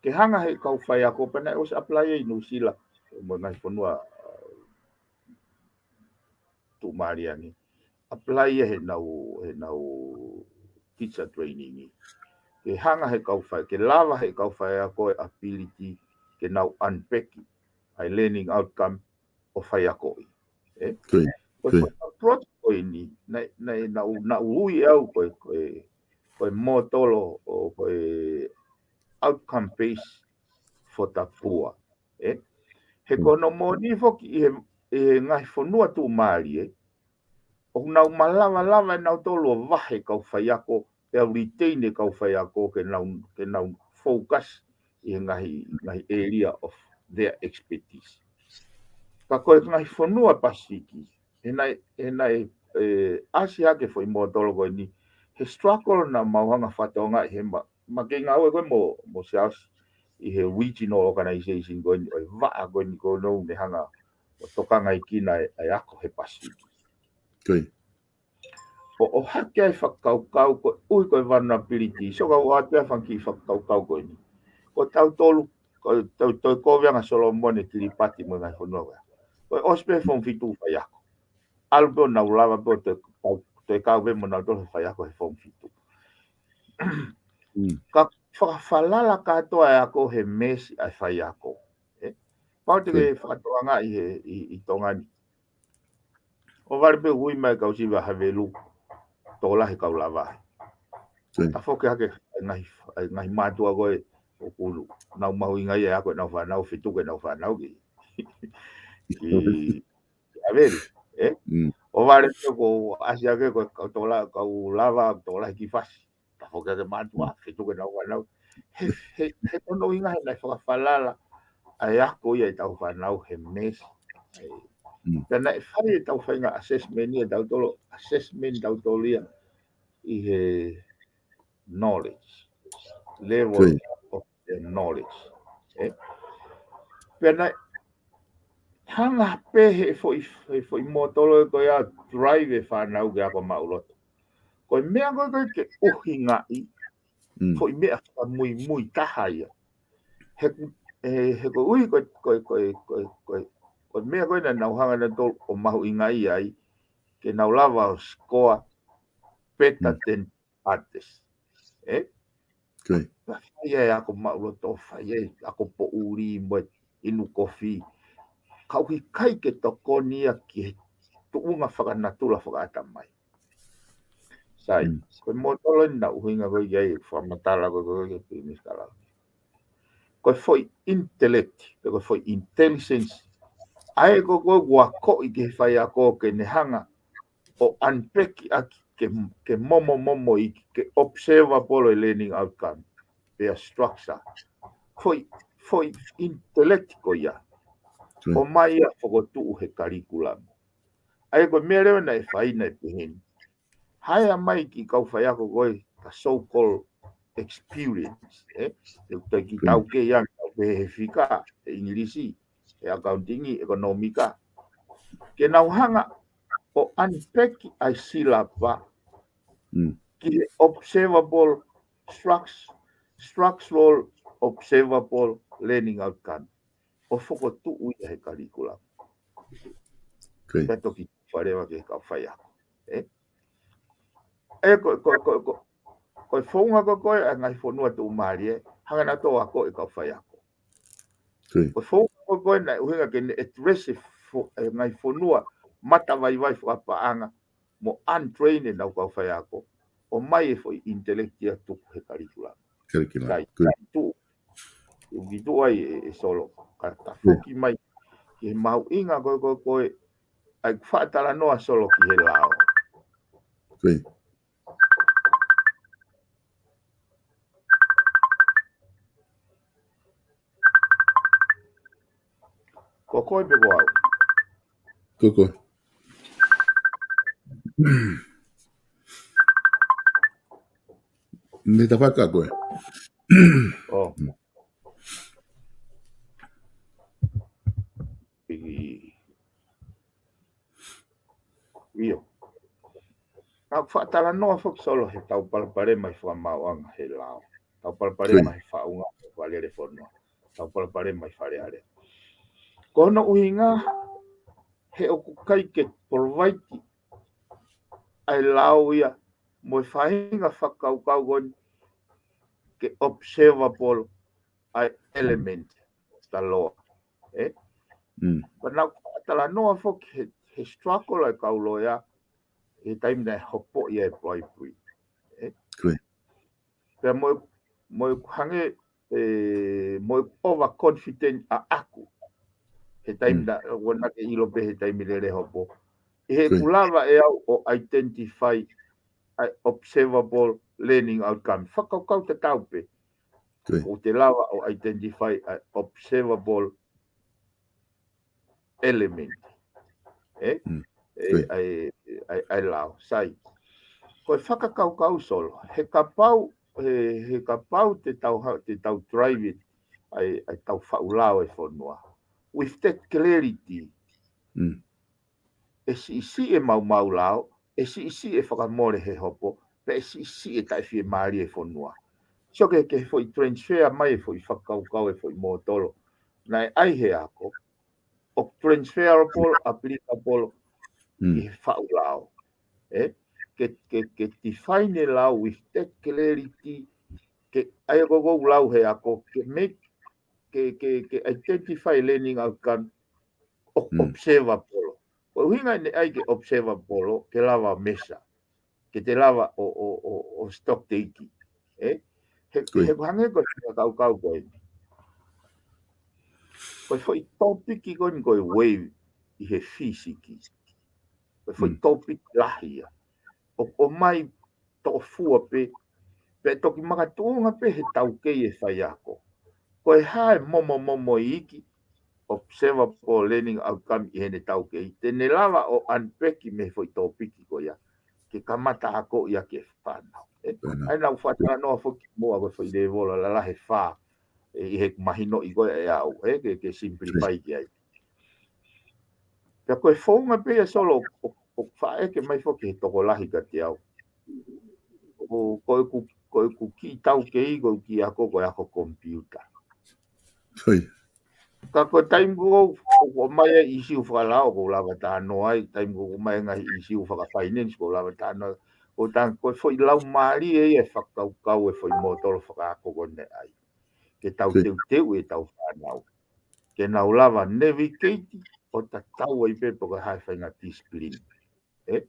Ke hanga he kau faiako pea naʻe ʻosi apply ʻi Nuʻusila, mo e ngaahi fonua, uh, tuʻumālie ange. Apply ia heʻenau, heʻenau teacher training. Ke hanga he kau fai, ke lava he kau faiako e ability ke nau unpack ʻa e learning outcome ʻo faiakoʻi. ʻE? Ko e approach ko eni, naʻe, naʻe, naʻa ku, naʻa ku ui au ko e, ko e, ko e mōtolo ʻo ko e outcome based for the poor. ʻE? He ko hono moʻoni foki ʻi he, ʻi he ngaahi fonua tuʻumālie, ʻoku nau malava lava ʻe nautolu ʻo vahe kau faiako, pea retain e kau faiako ke nau, ke nau focus ʻi he ngaahi, ngaahi area of their expertise. Ka ko e ngaahi fonua Pasifiki, he naʻe, he naʻe, ʻe, ʻasi hake foʻi mōtolo ko eni, he struggle naʻa mau hanga fakatonga ʻi he ma, ma kei ngāue ko ē mo, mo Siaosi ʻi he regional organization ko eni, ʻo e vaʻa ko eni ko ē naʻa ne hanga ʻo tokangaekina e, e ako he Pasifiki. ʻO, ʻo hake ai fakakaukau ko e ʻuhi ko e vulnerability, so ka ʻoatu e fanga kiʻi fakakaukau ko eni. Ko tautolu, ko tau, tau kovi anga Solomone, Kiripati mo e ngaahi fonua ko ē. Ko e ʻosi pē form fitu faiako. ʻAlu pē ʻo nau lava pē ʻo toe, toe kau pē mo nautolu he faiako he form fitu. Ka fakafalala kātoa e ako he mess ʻa e faiako. ʻE? Pau te ke fakatokangaʻi he, ʻi, ʻi Tonga ni. ʻO vale pē ui mai kau siva Havelu, tokolahi kau lava. Tafoki hake e ngaahi, e ngaahi mātuʻa ko ē ʻoku nau mahuʻingaʻia e ako ʻenau fānau, fetuku ʻenau fānau ki, ki Havelu, ʻe? ʻO vale pē ko ʻasi hake ko e kau tola, kau lava, tokolahi ki fasi. Tafoki hake mātuʻa, fetuku ʻenau fānau. He, he, he ko hono ʻuhinga he naʻe fakafalala ʻa e ako ia ʻetau fānau he mess. Pea naʻe fai ʻetau faʻahinga assessment ia ʻe tautolu, assessment tautolu ia ʻi he knowledge, level of the knowledge. ʻE? Pea naʻe hanga pē he foʻi, he foʻi mōtolo ko ia ʻo drive e fānau ke ako maʻuloto. Ko e meʻa ko ē ko ē ke ʻuhingaʻi, foʻi meʻa fakamuimui taha ia. He ko, he, he ko e ʻuhi ko, ko, ko, ko, ko, ko e meʻa ko ē naʻa nau hanga nautolu ʻo mahuʻingaʻia ai, ke nau lava ʻo score better than others. ʻE? Ka fai ai ako maʻuloto, fai ai ako poʻuli mo e inu kofi. Ka ʻoku ʻikai ke tokoni ia ki he tuʻunga fakanatula fakaʻatamai. Sai, ko e mōtolo eni naʻe ʻuhinga ko ē ki ai, fakamatala ko ē ki ai, Mister Lau. Ko e foʻi intellect, pe ko e foʻi intelligence. ʻA ē ko ē ʻoku akoʻi ki he faiako ke ne hanga ʻo unpack ʻaki ke, ke momomomo ʻi ke observable e learning outcome, pea structure. Foʻi, foʻi intellect ko ia. ʻOmai ia fokotuʻu he kalikulama. ʻA ē ko e meʻa leva naʻe fai naʻe pehē ni. Hire mai ki he kau faiako ko ē ka so-called experience, ʻe? Te u taki taukei ange, ʻoku pehē he fika, he ʻIngilisi, he accounting, ʻekonōmika. Ke nau hanga ʻo unpack ʻa e silapa ki he observable, struct-, structural observable learning outcome. ʻO fokotuʻu ia he kalikulama. Pea toki faleʻi ki he kau faiako. ʻE? ʻE ko, ko, ko, ko, ko e founga ko ē ʻa e ngaahi fonua tuʻumālie, hanga nautolu ʻo ako e kau faiako. Ko e founga ko ē naʻe ʻuhinga ke ne address e fo-, e ngaahi fonua matavaivai fakapaʻanga mo untrain ʻenau kau faiako, ʻomai e foʻi intellect ia tuku he kalikulama. Sai, sai tuʻu. ʻOku tuʻu ai ʻe, ʻe Solo, ka ta foki mai ki he mahuʻinga ko ē, ko ē, ko ē, ʻa e faʻa talanoa Solo ki he lao. Ko koe pe ko au? Ko koe. Ne ta faka koe. ʻO. ʻIo. Naʻa ku faʻa talanoa foki Solo he tau palopalema ʻi fakamaauʻanga he lao. Tau palopalema he faʻunga, fakalele fonua. Tau palopalema ʻi Fale Alea. Ko hono ʻuhinga, he ʻoku ʻikai ke provide ʻa e lao ia mo e faʻahinga fakakaukau ko eni ke observable ʻa e element, ta loa. ʻE? Ka naʻa ku talanoa foki he, he struggle ʻa e kau loea, he taimi naʻe hopo ia e bribery. ʻE? Pea mo e, mo e hangē, ʻe, mo e overconfident ʻaʻaku. He taimi naʻa, ʻoua naʻa ke ʻilo pē he taimi lele hopo. ʻI he ʻoku lava ʻe au ʻo identify ʻa e observable learning outcome. Fakakaukau tatau pē. ʻOku te lava ʻo identify ʻa e observable element. ʻE? ʻE, ʻa e, ʻa e, ʻa e lao. Sai. Ko e fakakaukau Solo. He kapau, he, he kapau te tau ha-, te tau drive it, ʻa e, ʻa e tau faʻu lao e fonua. With that clarity. ʻE siʻisiʻi e maumau lao, ʻe siʻisiʻi e fakamole he hopo, pea ʻe siʻisiʻi e taʻefiemālie e fonua. Sio ki he, ki he foʻi transfer mai e foʻi fakakaukau e foʻi mōtolo. Naʻe ʻai he ako, ʻoku transferable, applicable, ʻi he faʻu lao. ʻE? Ke, ke, ke define e lao with that clarity, ke ʻai ko ʻeku lau he ako, ke make, ke, ke, ke identify learning outcome, ʻo observable. Ko e ʻuhinga ʻene ʻai ke observable, ke lava measure. Ke te lava ʻo, ʻo, ʻo, ʻo stock taking. ʻE? He, he hangē ko e fakakaukau ko eni. Ko e foʻi topiki ko eni ko e wave ʻi he fisiki. Ko e foʻi topiki lahi ia. ʻO, ʻomai toʻofua pē, pea toki makatuʻunga pē he taukei e faiako. Ko e hā e momomomo iiki, observable learning outcome ʻi heʻene taukei. Te ne lava ʻo unpack mei he foʻi topiki ko ia. Ke kamata ako ia ke fānau. ʻE? ʻA ia naʻa ku faʻa talanoa foki muʻa ko e foʻi level lalahi ʻe fā. ʻE, ʻi he mahinoʻi ko ē ʻe au, ʻe, ke, ke simplify ki ai. Pea ko e founga pē ia Solo, ʻo, ʻo faʻa ʻeke mai foki he tokolahi kiate au. ʻO, ko ʻeku, ko ʻeku kiʻi taukei, ko ʻeku kiʻi ako, ko e ako computer. Ka ko e taimi ko ē ʻoku ʻomai ai ʻīsiu fakalao, ʻoku ou lava talanoa ai, taimi ko ē ʻoku ʻomai ai ngaahi ʻīsiu fakafinance, ʻoku ou lava talanoa ai. Ko e tang-, ko e foʻi laumālie ia e fakakaukau e foʻi mōtolo fakaako ko eni ai. Ke tau teuteu ʻetau fānau. Ke nau lava navigate ʻo tatau ai pē pe ko e hā e faʻahinga discipline. ʻE?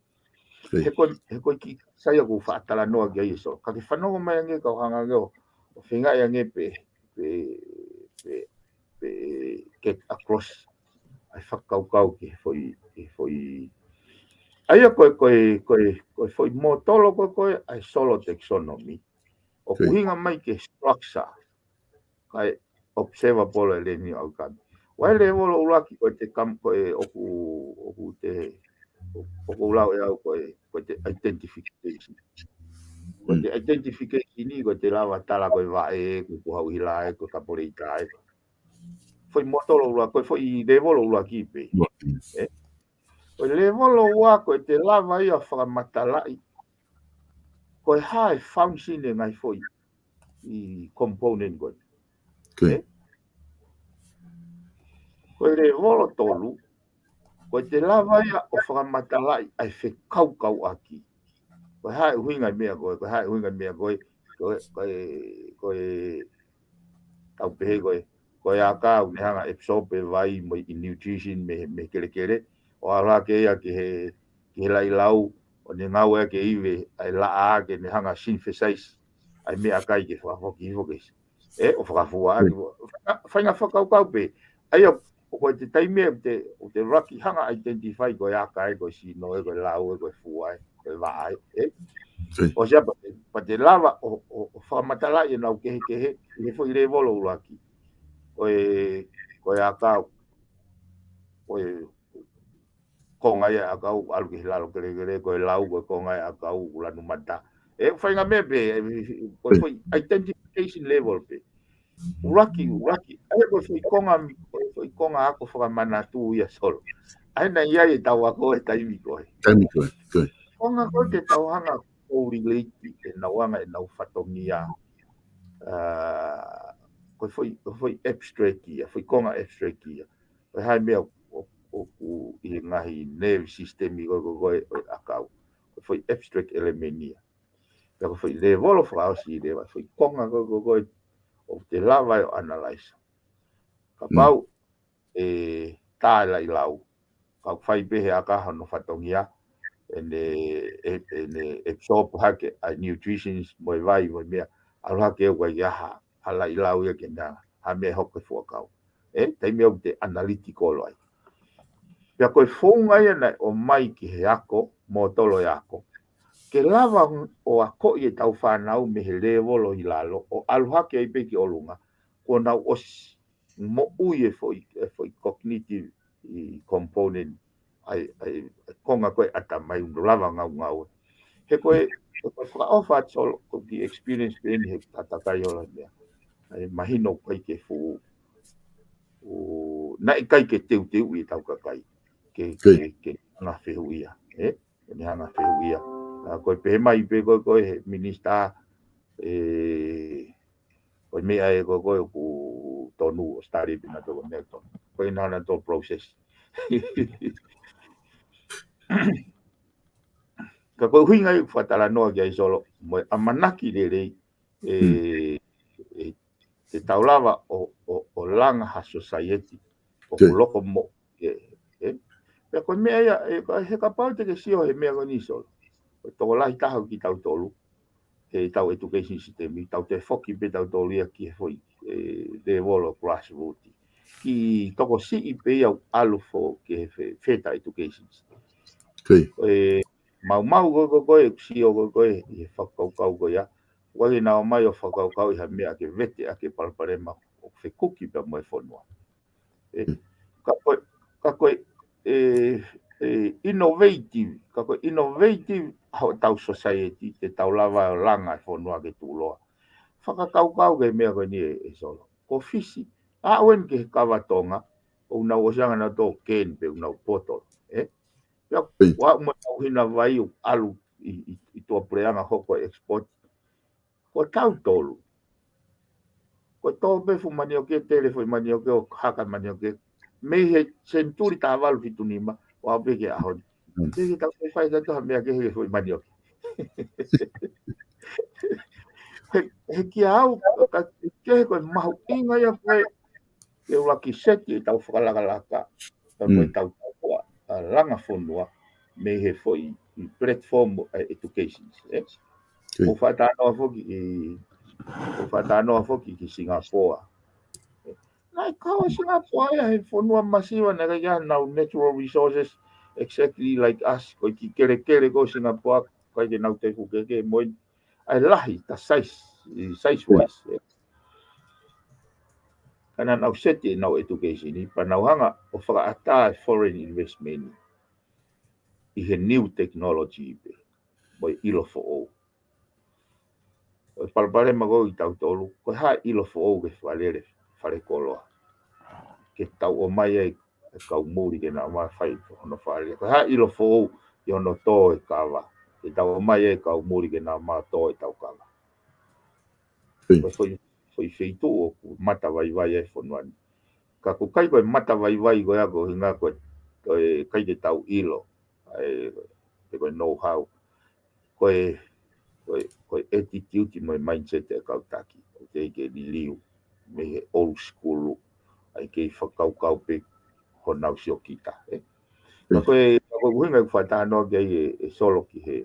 He ko e, he ko e kiʻi sai ʻoku ou faʻa talanoa ki ai ʻe Solo. Ka ke fanongo mai ange kau hanga ange ʻo, ʻo feingaʻi ange pē, pē, pē, pē get across ʻa e fakakaukau ki he foʻi, ki he foʻi. ʻA ia ko e, ko e, ko e, ko e foʻi mōtolo ko ē, ko e, ʻa e Solo taxonomy. ʻOku ʻuhinga mai ki he structure, kae observable e leni au kami. Ko e lēvolo ʻuluaki ko e te kam-, ko e ʻoku, ʻoku te, ʻoku lau ʻe au ko e, ko e te identification. Ko e te identification ni, ko e te lava tala ko e vaʻe, ko e kuhau hila ē, ko e kapoleita ē. Foʻi mōtolo ʻuluaki, ko e foʻi lēvolo ʻuluaki pē. ʻE? Ko e lēvolo ua ko e te lava ia fakamatalaʻi ko e hā e function e ngaahi foʻi ʻi component ko ē. ʻE? Ko e lēvolo tolu, ko e te lava ia ʻo fakamatalaʻi ʻa e fekaukauʻaki. Ko e hā e ʻuhinga e meʻa ko ē, ko e hā e ʻuhinga e meʻa ko ē, ko e, ko e, ko e, tau pehē ko e, ko e ʻakau ne hanga absorb e vai mo e nutrition mei, mei he kelekele, ʻo ʻalu hake ia ki he, ki he laʻilau, ʻo ne ngāue ʻaki e ivi, ʻa e laʻā ke ne hanga synthesize ʻa e meʻakai ke fakafoki hifo ke si. ʻE, ʻo fakafua ʻaki, faʻahinga fakakaukau pē. ʻA ia, ʻoku ʻi ai e taimi ʻoku te, ʻoku te laki hanga identify ko e ʻakau ē, ko e sino ē, ko e lau ē, ko e fua ē, ko e vaʻa ē, ʻe? ʻOsi ia pea te, pea te lava ʻo, ʻo, ʻo fakamatalaʻi ʻenau kehekehe, ʻi he foʻi lēvolo ʻuluaki. Ko e, ko e ʻakau, ko e konga ia ʻakau, ʻalu ki he lalo kelekele, ko e lau, ko e konga ia ʻakau, ʻoku lanu mata. ʻE, faʻahinga meʻa pē, ʻe, ko e foʻi identification level pē. ʻUluaki, ʻuluaki, ʻa ia ko e foʻi konga, ko e foʻi konga ako fakamanatu ia Solo. ʻA ia naʻe ʻi ai ʻetau ako he taimi ko ē. Taimi ko ē, ko ē. Konga ko ē ke tau hanga ʻo relate ʻenau anga ʻenau fatongia. ʻA, ko e foʻi, ko e foʻi abstract ia, foʻi konga abstract ia. Ko e hā e meʻa ʻo, ʻo, ʻoku ʻi he ngaahi nerve system ko ē, ko ē, ko ē ʻo e ʻakau. Ko e foʻi abstract element ia. Pea ko e foʻi lēvolo fakaʻosi leva, foʻi konga ko ē, ko ē, ko ē, ʻoku te lava ai ʻo analyze. Kapau ʻe tā e laʻilau, ka ʻoku fai pē he ʻakau hono fatongia, ʻene, ʻe, ʻene absorb hake ʻa e nutrients mo e vai mo e meʻa, ʻalu hake ʻoku ʻikai ha, ha laʻilau ia ke na, ha meʻa hoko he fuakau. ʻE, taimi ʻoku te analytical ai. Pea ko e founga ia naʻe ʻomai ki he ako, mōtolo e ako. Ke lava ʻo akoʻi ʻetau fānau mei he lēvolo ʻi lalo, ʻo ʻalu hake ai pē ki ʻolunga, kuo nau ʻosi moʻui e foʻi, e foʻi cognitive ʻi component, ʻa e, ʻa e, ʻa e konga ko ē ʻatamai ʻoku nau lava ngaungaue. He ko e, ko e fakaʻofa atu Solo, ko e kiʻi experience pē eni he tatakai ola meʻa. ʻA e mahino ʻoku ʻikai ke fuʻu, ʻo, naʻe ʻikai ke teuteuʻi ʻetau kakai. Ke, ke, ke hanga fehuʻia, ʻe? Ke ne hanga fehuʻia. ʻA, ko e pehē mai pē ko ē, ko e he minisitā, ʻe, ko e meʻa ē ko ē, ko ē ʻoku tonu ʻo study pē naʻa tō ko e meʻa tonu. Ko e naʻa tō process. Ka ko e ʻuhinga ʻi he fakatalanoa ki ai Solo, mo e ʻamanaki lelei, ʻe, ʻe, te tau lava ʻo, ʻo, ʻo langa ha society ʻoku loko mo, ʻe, ʻe. Pea ko e meʻa ia, ʻe, ka, he kapau te ke sio he meʻa ko eni Solo. Ko e tokolahi taha ʻo kitautolu, he ʻetau education system, ʻi tau te foki pē tautolu ia ki he foʻi, ʻe, lēvolo grassroots. Ki tokosiʻi pē ia ʻalu fo ki he fe-, further education. ʻE, maumau ko ē, ko ē, ko ē, sio ko ē, ko ē, ʻi he fakakaukau ko ia. ʻOku ʻikai ke na ō mai ʻo fakakaukau ʻi ha meʻa ke vete ʻaki e palopalema ʻoku fekuki pea mo e fonua. ʻE, ka ko e, ka ko e, ʻe, ʻe, innovative, ka ko e innovative hotau society, te tau lava ʻo langa e fonua ke tuʻuloa. Fakakaukau ki he meʻa ko eni ʻe, ʻe Solo. Ko Fisi, aʻu eni ki he kava Tonga, ʻoku nau ʻosi anga nautolu can pē ʻoku nau poto, ʻe? Pea ʻoku aʻu mo e tauhina vai ʻoku ʻalu ʻi, ʻi, ʻi tuʻapuleʻanga hoko e export. Ko tautolu. ko e tō pē fuʻu manioke, tele foʻi manioke ʻo haka manioke. Mei he senituli taha valu fitu nima, ʻo aʻu pē ki he ʻaho ni. Te ke tau fai tato ha meʻa kehe he foʻi manioke. He, he kia au, ka, ke he ko e mahuʻinga ia ko e, ke ʻuluaki seti ʻetau fakalakalaka, ka ko e tau tau kua, a, langa fonua, mei he foʻi platform, e, education, ē? ʻOku ou faʻa talanoa foki, ʻoku ou faʻa talanoa foki ki Singapore. Naʻe kau ʻa Singapore ia he fonua masiva naʻe ʻikai ke ʻi ai haʻanau natural resources exactly like us. Ko e kiʻi kelekele ko Singapore, ʻikai ke nau tefu ke ke moʻoni. ʻA e lahi, the size, size wise. Ka naʻa nau seti ʻenau education ni, pea nau hanga ʻo fakaʻatā e foreign investment ʻi he new technology pē, mo e ʻilo foʻou. ʻO e palopalema ko ē ʻi tautolu, ko e hā e ʻilo foʻou ke fakalele fale koloa. Ke tau ʻomai ai e kau muli ke nau ō mai fai hono fakalele. Ko e hā e ʻilo foʻou ʻi hono tō e kava. Ke tau ʻomai ai e kau muli ke nau ō mai tō e tau kava. Ko e foʻi, foʻi feituʻu ʻoku mata vaivai ai e fonua ni. Ka ʻoku ʻikai ko e mata vaivai ko ia ko e ʻuhinga ko e, ko e ʻikai ke tau ʻilo. ʻA e, pe ko e know-how. Ko e, ko e, ko e attitude mo e mindset e kau taki. ʻOku teʻeki ke liliu mei he old school. ʻA e kei fakakaukau pē honau siokita, ē. Ka ko e, ka ko e ʻuhinga ʻoku ou faʻa talanoa ki ai e, e Solo ki he,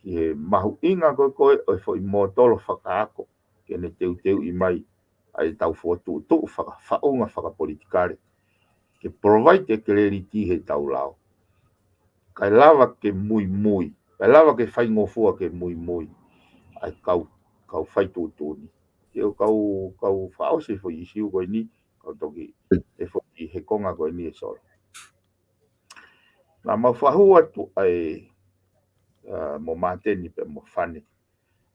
ki he mahuʻinga ko ē ko ē ʻo e foʻi mōtolo fakaako, ke ne teuteuʻi mai ʻa e tau fokotuʻutuʻu faka-, faʻunga fakapolitikale. Ke provide e clarity he tau lao. Kae lava ke muimui, kae lava ke faingofua ke muimui ʻa e kau, kau fai tuʻutuʻuni. Ke ʻo kau, kau fakaʻosi e foʻi ʻisiū ko eni, kau toki e foʻi he konga ko eni e Solo. Naʻa mau fakahū atu ʻa e, a, mo Māteni pea mo Fane,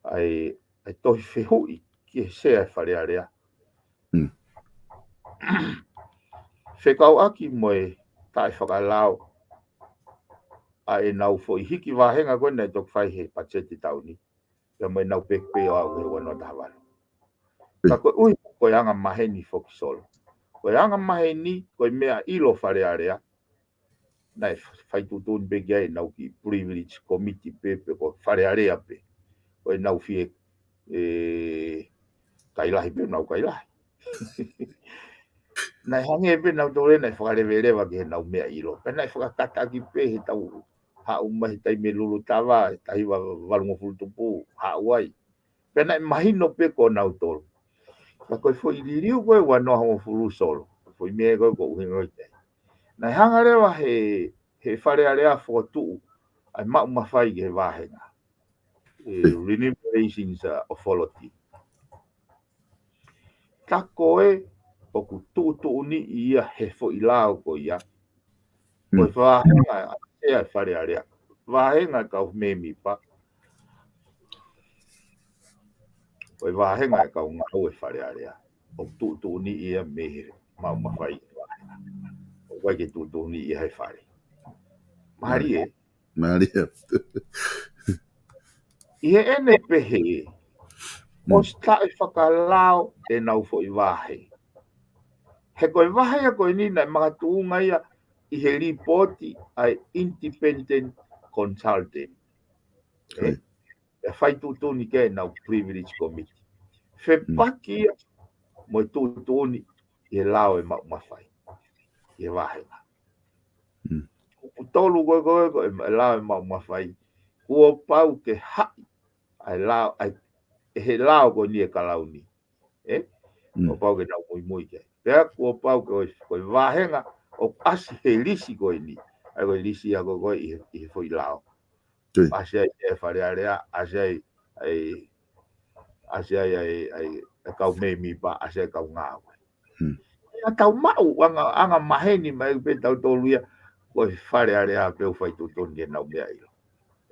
ʻa e, ʻa e tohi fehuʻi ki he sea e Fale Alea. Fekauʻaki mo e taʻefakalao ʻa ʻenau foʻi hiki vāhenga ko ē naʻe toki fai he patiseti taʻu ni. Pea mo ʻenau pehē pē ʻo aʻu he ua noa taha valu. Ka ko e ʻuhi ko e anga maheni foki Solo. Ko e anga maheni, ko e meʻa ʻilo Fale Alea. Naʻe fai tuʻutuʻuni pē ki ai ʻenau kiʻi privilege committee pē, pe ko Fale Alea pē. Ko ʻenau fie, e, kai lahi pē, nau kai lahi. Naʻe hangē pē nautolu naʻe fakaleveleva ki heʻenau meʻa ʻilo. Pea naʻe fakakataʻaki pē he tau haʻu mai he taimi Lulutava, he taha hiva valungofulu tupu, haʻu ai. Pea naʻe mahino pē ko nautolu. Ka ko e foʻi liliu ko ē ua noa hongofulu Solo. Foʻi meʻa ko ē ʻoku ou ʻuhinga ki ai. Naʻe hanga leva he, he Fale Alea fokotuʻu ʻa e maʻu mafai ki he vāhenga. E, Remunerations, uh, Authority. Ka ko ē ʻoku tuʻutuʻuni ia he foʻi lao ko ia. Ko e vāhenga ʻa e sea e Fale Alea. Vāhenga e kau mēmipa. Ko e vāhenga e kau ngāue Fale Alea. ʻOku tuʻutuʻuni ia mei he maʻu mafai e vāhenga. ʻOku ʻikai ke tuʻutuʻuni ia he fale. Mālie. Mālie. ʻI heʻene pehē, ʻosi taʻefakalao ʻenau foʻi vahe. He ko e vahe ia ko eni naʻe makatuʻunga ia ʻi he lipooti ʻa e independent consultant. Ē? ʻE fai tuʻutuʻuni ki ai ʻenau privilege committee. Fepaki ia mo e tuʻutuʻuni ʻi he lao e maʻu mafai. ʻI he vāhenga. Kupu tolu ko ē ko ē ko e lao e maʻu mafai. Kuo pau ke haʻi ʻa e lao, ʻa e, ʻe he lao ko eni e kalauni. Ē? Kuo pau ke nau muimui ki ai. Pea kuo pau ke ʻosi, ko e vāhenga ʻoku ʻasi he lisi ko eni. ʻA e ko e lisi ia ko ē ko ē ʻi he, ʻi he foʻi lao. ʻAsi ai e Fale Alea, ʻasi ai, ʻai, ʻasi ai, ʻai, ʻai, e kau mēmipa, ʻasi ai e kau ngāue. ʻA tau maʻu, anga, anga maheni mai pē tautolu ia, ko e Fale Alea pē ʻoku fai tuʻutuʻuni ke nau meʻa ʻilo.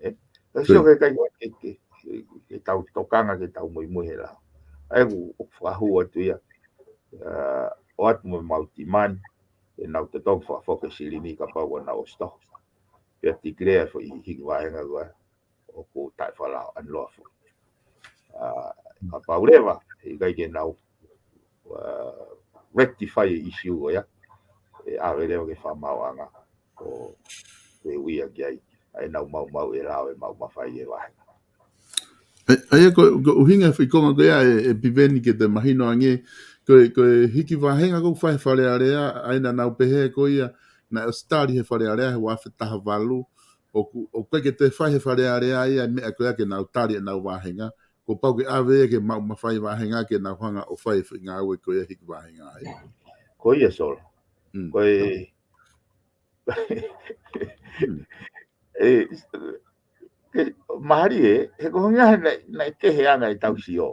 Ē? Ka sio ke kai ke, ke, ke, ke tau tokanga, ke tau muimui he lao. ʻA ia ʻoku, ʻoku fakahū atu ia, ʻa, ʻoatu mo mau timani, ʻenau totongi fakafoki e silini kapau ʻoku nau ʻosi toho. Pea declare foʻi hiki vāhenga ko ē ʻoku taʻefakalao, unlawful. ʻA, kapau leva, ʻikai ke nau rectify e issue ko ia, ʻe ʻave leva ki he fakamaauʻanga ʻo ʻe ui ia ki ai ʻa ʻenau maumau e lao e maʻu mafai e vāhenga. ʻA ia ko e ʻuhinga e foʻi konga ko ia ʻe Piveni ke te mahino ange, ko e hiki vāhenga ʻoku fai he Fale Alea, ʻa ia naʻa nau pehē ko ia naʻe ʻosi tali he Fale Alea he ua afe taha valu, ʻoku ʻikai ke toe fai he Fale Alea ia e meʻa ko ia ke nau tali ʻenau vāhenga, kuo pau ke ʻave ia ki he maʻu mafai vāhenga ke nau hanga ʻo fai e foʻi ngāue ko ia hiki vāhenga ai. Ko ia Solo. Ko e ʻe, mahali ē, he ko e ʻuhinga he naʻe, naʻe kehe ʻa e anga ʻetau sio.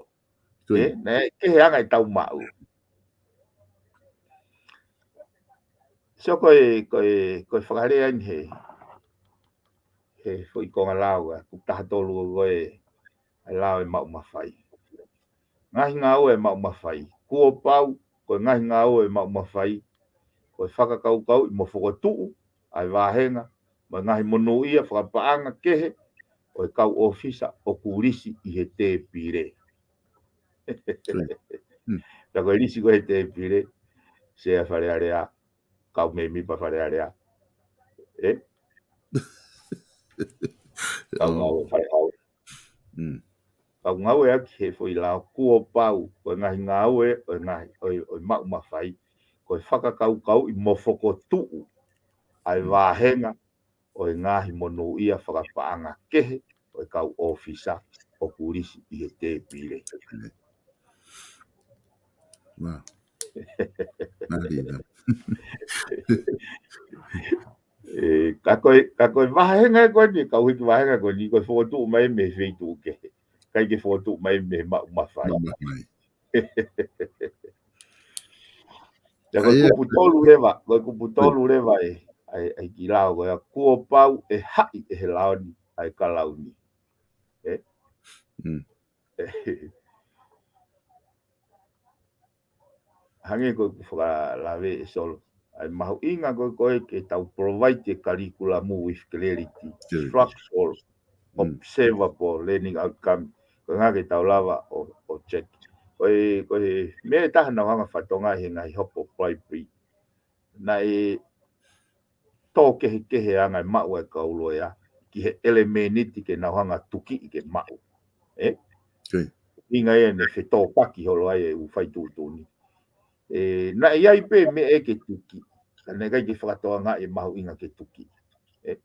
ʻE, naʻe kehe ʻa e anga ʻetau maʻu. So ko e, ko e, ko e fakalea eni he, he foʻi konga lao ʻa, ʻoku taha tolu ko e, ʻa e lao e maʻu mafai. Ngaahi ngāue e maʻu mafai. Kuo pau, ko e ngaahi ngāue e maʻu mafai, ko e fakakaukauʻi mo fokotuʻu ʻa e vāhenga, mo e ngaahi monūʻia fakapaʻanga kehe ʻo e kau ʻōfisa ʻoku lisi ʻi he tēpile. Pea ko e lisi ko ē he tēpile, Sea Fale Alea, kau mēmipa Fale Alea. ʻE? Kau ngāue fale hau. Kau ngāue ʻaki he foʻi lao kuo pau, ko e ngaahi ngāue, ʻo e ngaahi, ʻo e, ʻo e maʻu mafai, ko e fakakaukauʻi mo fokotuʻu ʻa e vāhenga, ʻo e ngaahi monūʻia fakapaʻanga kehe, ʻo e kau ʻōfisa ʻoku lisi ʻi he tēpile. Wow. Nā rina. ʻE, ka ko e, ka ko e vāhenga ko eni, kau hiki vāhenga ko eni, ko e fokotuʻu mai mei he feituʻu kehe. ʻIkai ke fokotuʻu mai mei he maʻu mafai. Maʻu mafai. Ia ko e kupu tolu leva, ko e kupu tolu leva ē, ʻa e, ʻa e kiʻi lao ko ia, kuo pau ʻe haʻi ʻe he lao ni ʻa e kalauni. ʻE? Hangē ko ʻeku fakalave ē Solo. ʻA e mahuʻinga ko ē, ko ē ke tau provide e kalikulamu with clarity, structural, observable learning outcome. Ko e ʻuhinga ke tau lava ʻo, ʻo check. Ko e, ko e meʻa ʻe taha naʻa nau hanga fakatonga he ngaahi hopo primary. Naʻe tō kehekehe ʻa e anga e maʻu ʻa e kau loea ki he ʻelemēniti ke nau hanga tukiʻi ke maʻu. ʻE? ʻUhinga ia ne fetōpaki holo ai e ʻū fai tuʻutuʻuni. ʻE, naʻe ʻi ai pē meʻa ʻe ke tuki, ka naʻe ʻikai ke fakatokangaʻi e mahuʻinga ke tuki. ʻE?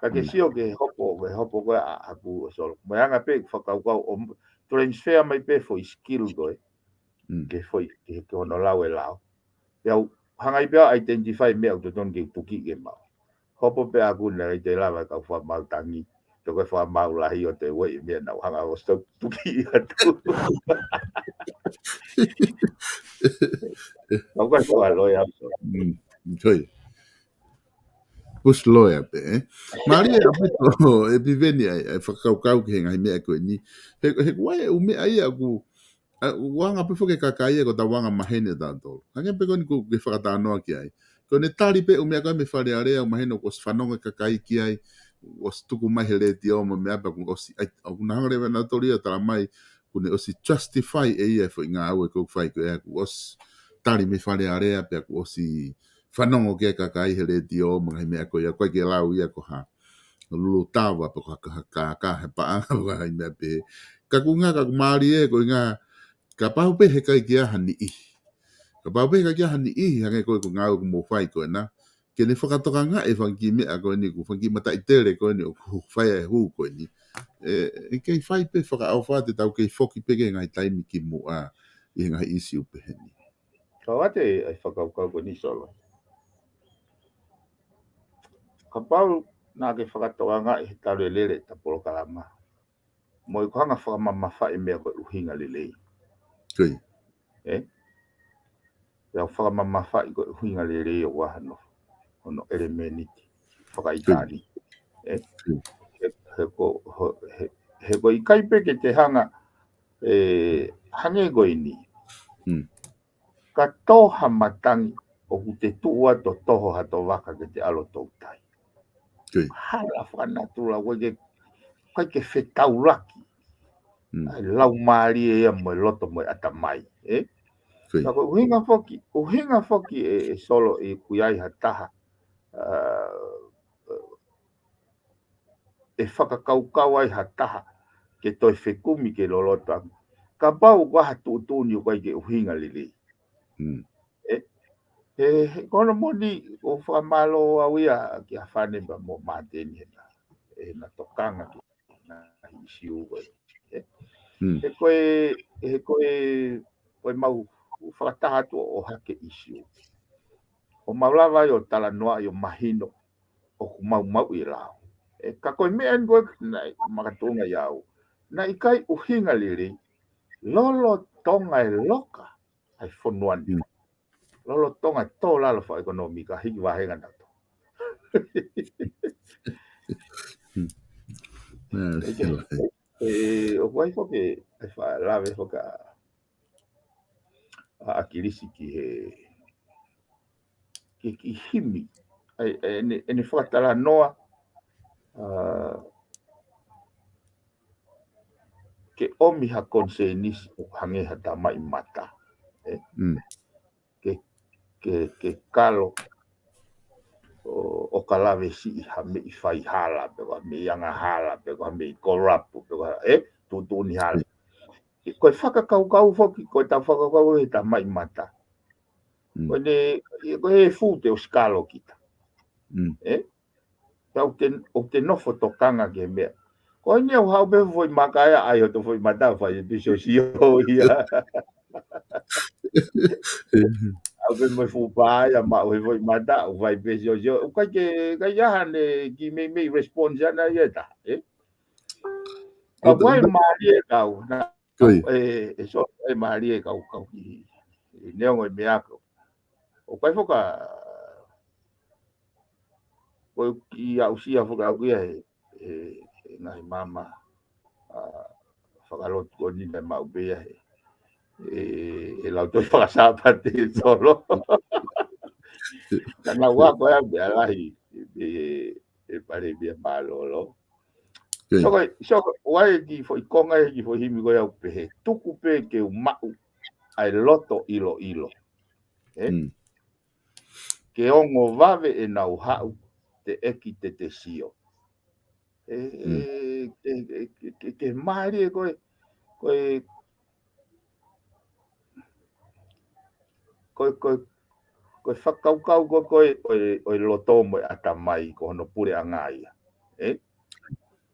Ka ke sio ki he hopo, ki he hopo ko ē ʻa, ʻaku ʻo Solo. Mo e anga pē fakakaukau ʻo transfer mai pē foʻi skill ko ē. Ki he foʻi, ki he, ki hono lau e lao. Pea u hanga ai pē ʻo identify meʻa ʻoku totonu ke tuki ke maʻu. Hopo pē ʻaku naʻe ʻikai te lava e kau fakamaau tangi. Toko e fakamaau lahi ʻo te ueʻi meʻa naʻa nau hanga ʻo stop tuki atu. Kau kai fua loea. Push loea pē, ʻe? Mālie ʻaupito ʻe Piveni ʻa e, ʻa e fakakaukau ki he ngaahi meʻa ko eni. He, he ko e ʻū meʻa ia ʻoku ʻa, ʻoku anga pē foki e kakai ia ko ʻetau anga maheni ʻa tautolu. Hangē pē ko eni ʻoku ke fakatalanoa ki ai. Ko ʻene tali pē ʻū meʻa ko ē mei Fale Alea, ʻoku mahino kuo ʻosi fanongo e kakai ki ai, kuo ʻosi tuku mai he letiō mo e meʻa pea kuo ʻosi, ʻai, ʻoku na hanga leva ʻe nautolu ia ʻo tala mai, kuo ne ʻosi justify ʻe ia e foʻi ngāue ʻoku fai ko ē, kuo ʻosi tali mei Fale Alea pea kuo ʻosi fanongo ki ai e kakai he letiō mo e ngaahi meʻa ko ia, ʻoku ʻikai ke lau ia ko ha lulu tava pe ko ha, ha kākā he paʻanga pe ko ha meʻa pehē. Ka ʻoku ʻuhinga, ka ʻoku mālie ko e ʻuhinga, kapau pē he ʻikai ke ʻi ai ha niʻihi. Kapau pē he ʻikai ke ʻi ai ha niʻihi, hangē ko e, ko e ngāue ʻoku mou fai ko ena. Ke ne fakatokangaʻi e fanga kiʻi meʻa ko eni, ko e fanga kiʻi mataʻi tele ko eni ʻoku fai ai e hū ko eni. ʻE, ʻe kei fai pē fakaʻofa te tau kei foki pē ki he ngaahi taimi kimuʻa ʻi he ngaahi ʻīsiu pehē ni. Kau ʻoatu e fakakaukau ko eni Solo. Kapau naʻa ke fakatokangaʻi he talu e lele ʻeta polokalama. Mo e ko e hanga fakamamafaʻi meʻa ko e ʻuhinga lelei. ʻE? Pea u fakamamafaʻi ko e ʻuhinga lelei ʻo e ʻū hono, hono ʻelemēniti fakaʻitāniti. ʻE? He, he ko, he, he ko e ʻikai pē ke te hanga, ʻe, hangē ko eni. Ka tō ha matangi ʻoku te tuʻu atu ʻo toho hato vaka ke te ʻalu ʻo toutai. Hala fakanatula ʻoku ʻikai ke, ʻikai ke fetaulaki. ʻA e laumālie ia mo e loto mo e ʻatamai, ʻe? Ka ko e ʻuhinga foki, ʻuhinga foki ē, ē Solo, ʻoku ʻi ai ha taha, ʻa, ʻe fakakaukau ai ha taha ke toe fekumi ke loloto ange. Kapau ko ha tuʻutuʻuni ʻoku ʻikai ke ʻuhinga lelei. Mm. Ē, ē, he ko hono moʻoni, ʻoku ou fakamālō au ia kia Fane pea mo Māteni he na, he na tokanga ki he ngaahi ʻisiū ko ē. Ē? Mm. He ko e, he ko e, ko e mau fakataha atu ʻo hake ʻisiū. ʻO mau lava ai ʻo talanoaʻi ʻo mahino ʻoku mau maʻu ʻi he lao. Ē, ka ko e meʻa eni ko ē naʻe makatuʻunga ʻia au. Naʻe ʻikai ʻuhinga lelei, lolotonga e loka ʻa e fonua ni. Mm. Lolotonga e tō lalo fakaʻekonōmika, hiki vāhenga nautolu. Hmm. Ē, ʻoku ʻi ai foki, ʻe faʻa lave foki ʻa, ʻa ʻAkilisi ki he, ki, ki he himi. ʻA e, ʻa e, ʻene, ʻene fakatalanoa, ʻa, ke ʻomi ha konisēnisi ʻoku hangē ha tamaʻimata. Ē? Mm. Ke, ke, ke kalo ʻo, ʻo ka lave siʻi ha meʻi faihala, pe ko ha meʻi angahala, pe ko ha meʻi kolapu, pe ko ha, ē? Tuʻutuʻuni hala. Ko e fakakaukau foki, ko e tau fakakaukau he tamaʻimata. Mm. Ko ʻene, ko e fuʻu te ʻosi kalo kita. Mm. Ē? Pea ʻoku te, ʻoku te nofo tokanga ki he meʻa. Ko eni au haʻu pē foʻi maka ia ʻai hoto foʻi mata fai pē siosio ia. Haʻu pē mo e fuʻu pā ia maʻu he foʻi mata ʻo fai pē siosio. ʻOku ʻikai ke, ʻikai ha ne kiʻi meimei response ʻana ia ta, ē? Ka ʻoku ʻi ai e mālie kau, na, ʻoku ʻi ai. Ē, ē Solo, ʻi ai e mālie kau, kau ki, neongo e meʻa ko ē. ʻOku ʻi ai foki, ko e kiʻi aʻusia foki ʻaku ia he, he, he ngaahi maama, ʻa, fakalotu ko eni naʻe maʻu pē ia he, he, he lautohi faka-Sāpate Solo. Ka naʻa ku ako ia meʻa lahi, ē, ē Palēmia mālōlō. Ē. So ko e, so ko e, ʻoku ʻi ai e kiʻi foʻi konga, e kiʻi foʻi himi ko ia ʻoku pehē, tuku pē ke u maʻu ʻa e loto ʻiloʻilo. Ē? Mm. Ke ongo vave ʻenau haʻu, teʻeki te te sio. Ē, mm, ē, ke, ke, ke, ke mālie ko e, ko e, ko e, ko e, ko e fakakaukau ko ē, ko e, ʻo e, ʻo e loto mo e ʻatamai ko hono puleʻanga ia. Ē?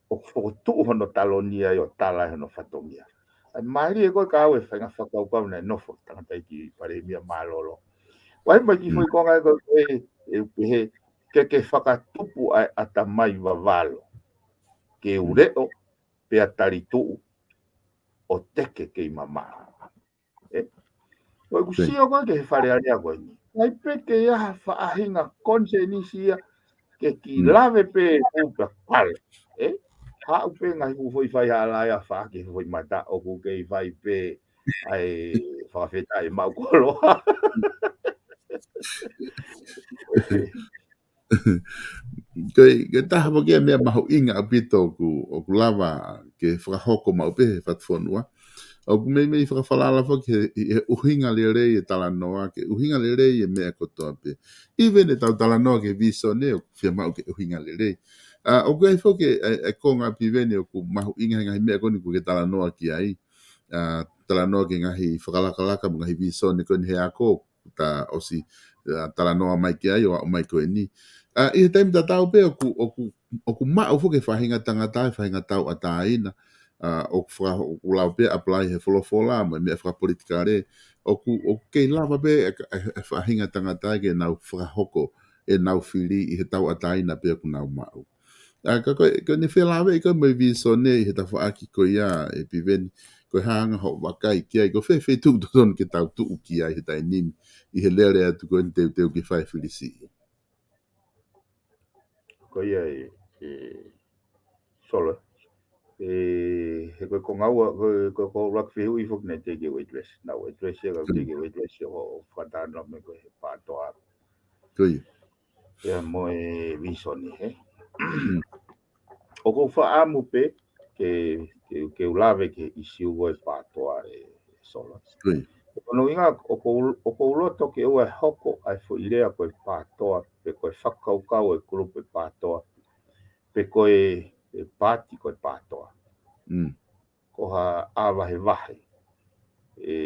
ʻO fokotuʻu hono taloni ai ʻo tala ai hono fatongia. ʻA e mālie ko ē ka ʻoku ʻi ai e faʻahinga fakakaukau naʻe nofo tangataʻeiki Palēmia mālōlō. Vahe mai ki he, mm, foʻi konga ko ē, ē, ʻoku pehē, ke, ke fakatupu ʻa e ʻatamai vavalo. Ke u, mm, leʻo, pea talituʻu, ʻo teke kei mamaʻo. Ē? ʻOku, ē, sio ko ē ki he Fale Alea ko eni. ʻIkai pē ke ʻi ai ha faʻahinga konisēnisi ia ke kiʻi, mm, lave pē ʻo pehē kalo. Ē? Haʻu pē ngaahi fuʻu foʻi faihala ia fā ki he foʻi mata ʻoku kei fai pē ʻa e fakafetaʻi maʻu koloa. Ko e, ko e taha foki ia e meʻa mahuʻinga ʻaupito ʻoku, ʻoku lava ke fakahoko maʻu pē he fatu fonua. ʻOku meimei fakafalala foki he, he ʻuhinga lelei e talanoa, ke ʻuhinga lelei e meʻa kotoa pē. Even ʻetau talanoa ki he vīsone ʻoku fiemaʻu ke ʻuhinga lelei. ʻA, ʻoku ʻi ai foki e, e konga Piveni ʻoku mahuʻinga he ngaahi meʻa ko eni ʻoku ke talanoa ki ai. ʻA, talanoa ki he ngaahi fakalakalaka mo e ngaahi vīsone ko eni he ako, ta ʻosi, ʻa, talanoa mai ki ai ʻo aʻu mai ko eni. ʻA, ʻi he taimi tatau pē ʻoku, ʻoku, ʻoku maʻu foki e faʻahinga tangata, e faʻahinga tauʻatāina, ʻa, ʻoku faka-, ʻoku lau pē apply he folofola mo e meʻa fakapolitikale, ʻoku, ʻoku kei lava pē e, e, e faʻahinga tangata ke nau fakahoko ʻenau fili ʻi he tauʻatāina pē ʻoku nau maʻu. ʻA, ka ko e, ko ʻene felāveʻi ko ē mo e vīsone ʻi he tafaʻaki ko ia ē Piveni, ko e hā ʻa hoʻo vakai ki ai, ko fē feituʻu totonu ke tau tuʻu ki ai he taimi ni, ʻi he lele atu ko eni teuteu ke fai e fili siʻi. Ko ia ē, ē Solo. Ē, he ko e konga ua, ko e, ko e, ko e ʻuluaki fehuʻi foki naʻe teʻeki ke u address. Naʻa ku address ia ka, mm, teʻeki ke u address ia ʻo, ʻo fakatalanoa mai ko ē he PATOA. Ko ia. Ia mo e vīsone, ē? Mm. ʻOku ou faʻa ʻamu pē ke, ke, ke u lave ki he ʻisiū ko ē PATOA ē Solo. Ko ia. Ko hono ʻuhinga, ʻoku ou, ʻoku ou loto ke ʻoua ʻe hoko ʻa e foʻi lea ko e pātoa, pe ko e fakakaukau ʻo e kulupu e pātoa, pe ko e, e paati ko e pātoa. Mm. Ko ha ʻā vahevahe. ʻE,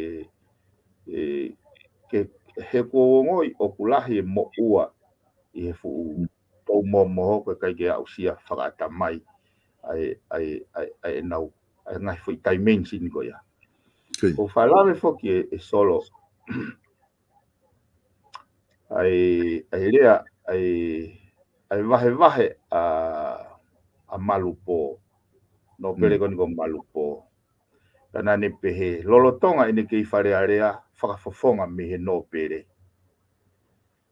ʻe, ke, he kuo u ongoʻi ʻoku lahi e moʻua ʻi he fuʻu Mm. tō momoho ko e ʻikai ke aʻusia fakaʻatamai ʻa e, ʻa e, ʻa e, ʻa e nau, ʻa e ngaahi foʻi dimension ko ia. Okay. ʻOku ou faʻa lave foki ʻe, ʻe Solo ʻa e, ʻa e lea, ʻa e, ʻa e vahevahe ʻa, ʻa Malupō. Nōpele Mm. ko eni ko Malupō. Ka naʻa ne pehē, lolotonga ʻene kei falealea, fakafofonga mei he nōpele,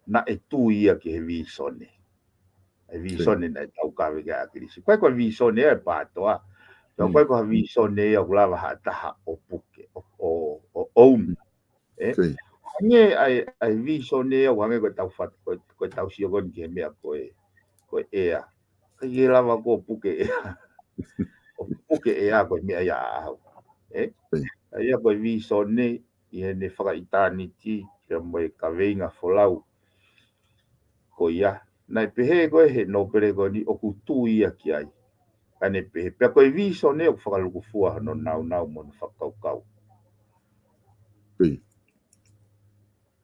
naʻe tui ia ki he vīsone. ʻA e vīsone naʻe taukave ki ai ʻa ʻAkilisi. ʻIkai ko e vīsone ia e pātoa. Ka Mm. ʻikai ko ha vīsone ia ʻoku lava ha taha ʻo puke, ʻo, ʻo, ʻo own. Ē? Okay. Hangē ʻa e, ʻa e vīsone ia ʻoku hangē ko e tau fat-, ko e, ko e tau sio ko eni ki he meʻa ko e, ko e ʻea. ʻIkai ke lava ʻo puke ʻea. ʻO puke ʻea ko e meʻa ia ʻaʻau. Ē? Okay. ʻA ia ko e vīsone ʻi heʻene fakaʻitāniti, pea mo e kaveinga folau ko ia. Naʻe pehē ko ē he nōpele ko eni ʻoku tui ia ki ai. Ka ne pehē, pea ko e vīsone ʻoku fakalukufua hono nāunau mo hono fakakaukau. Okay.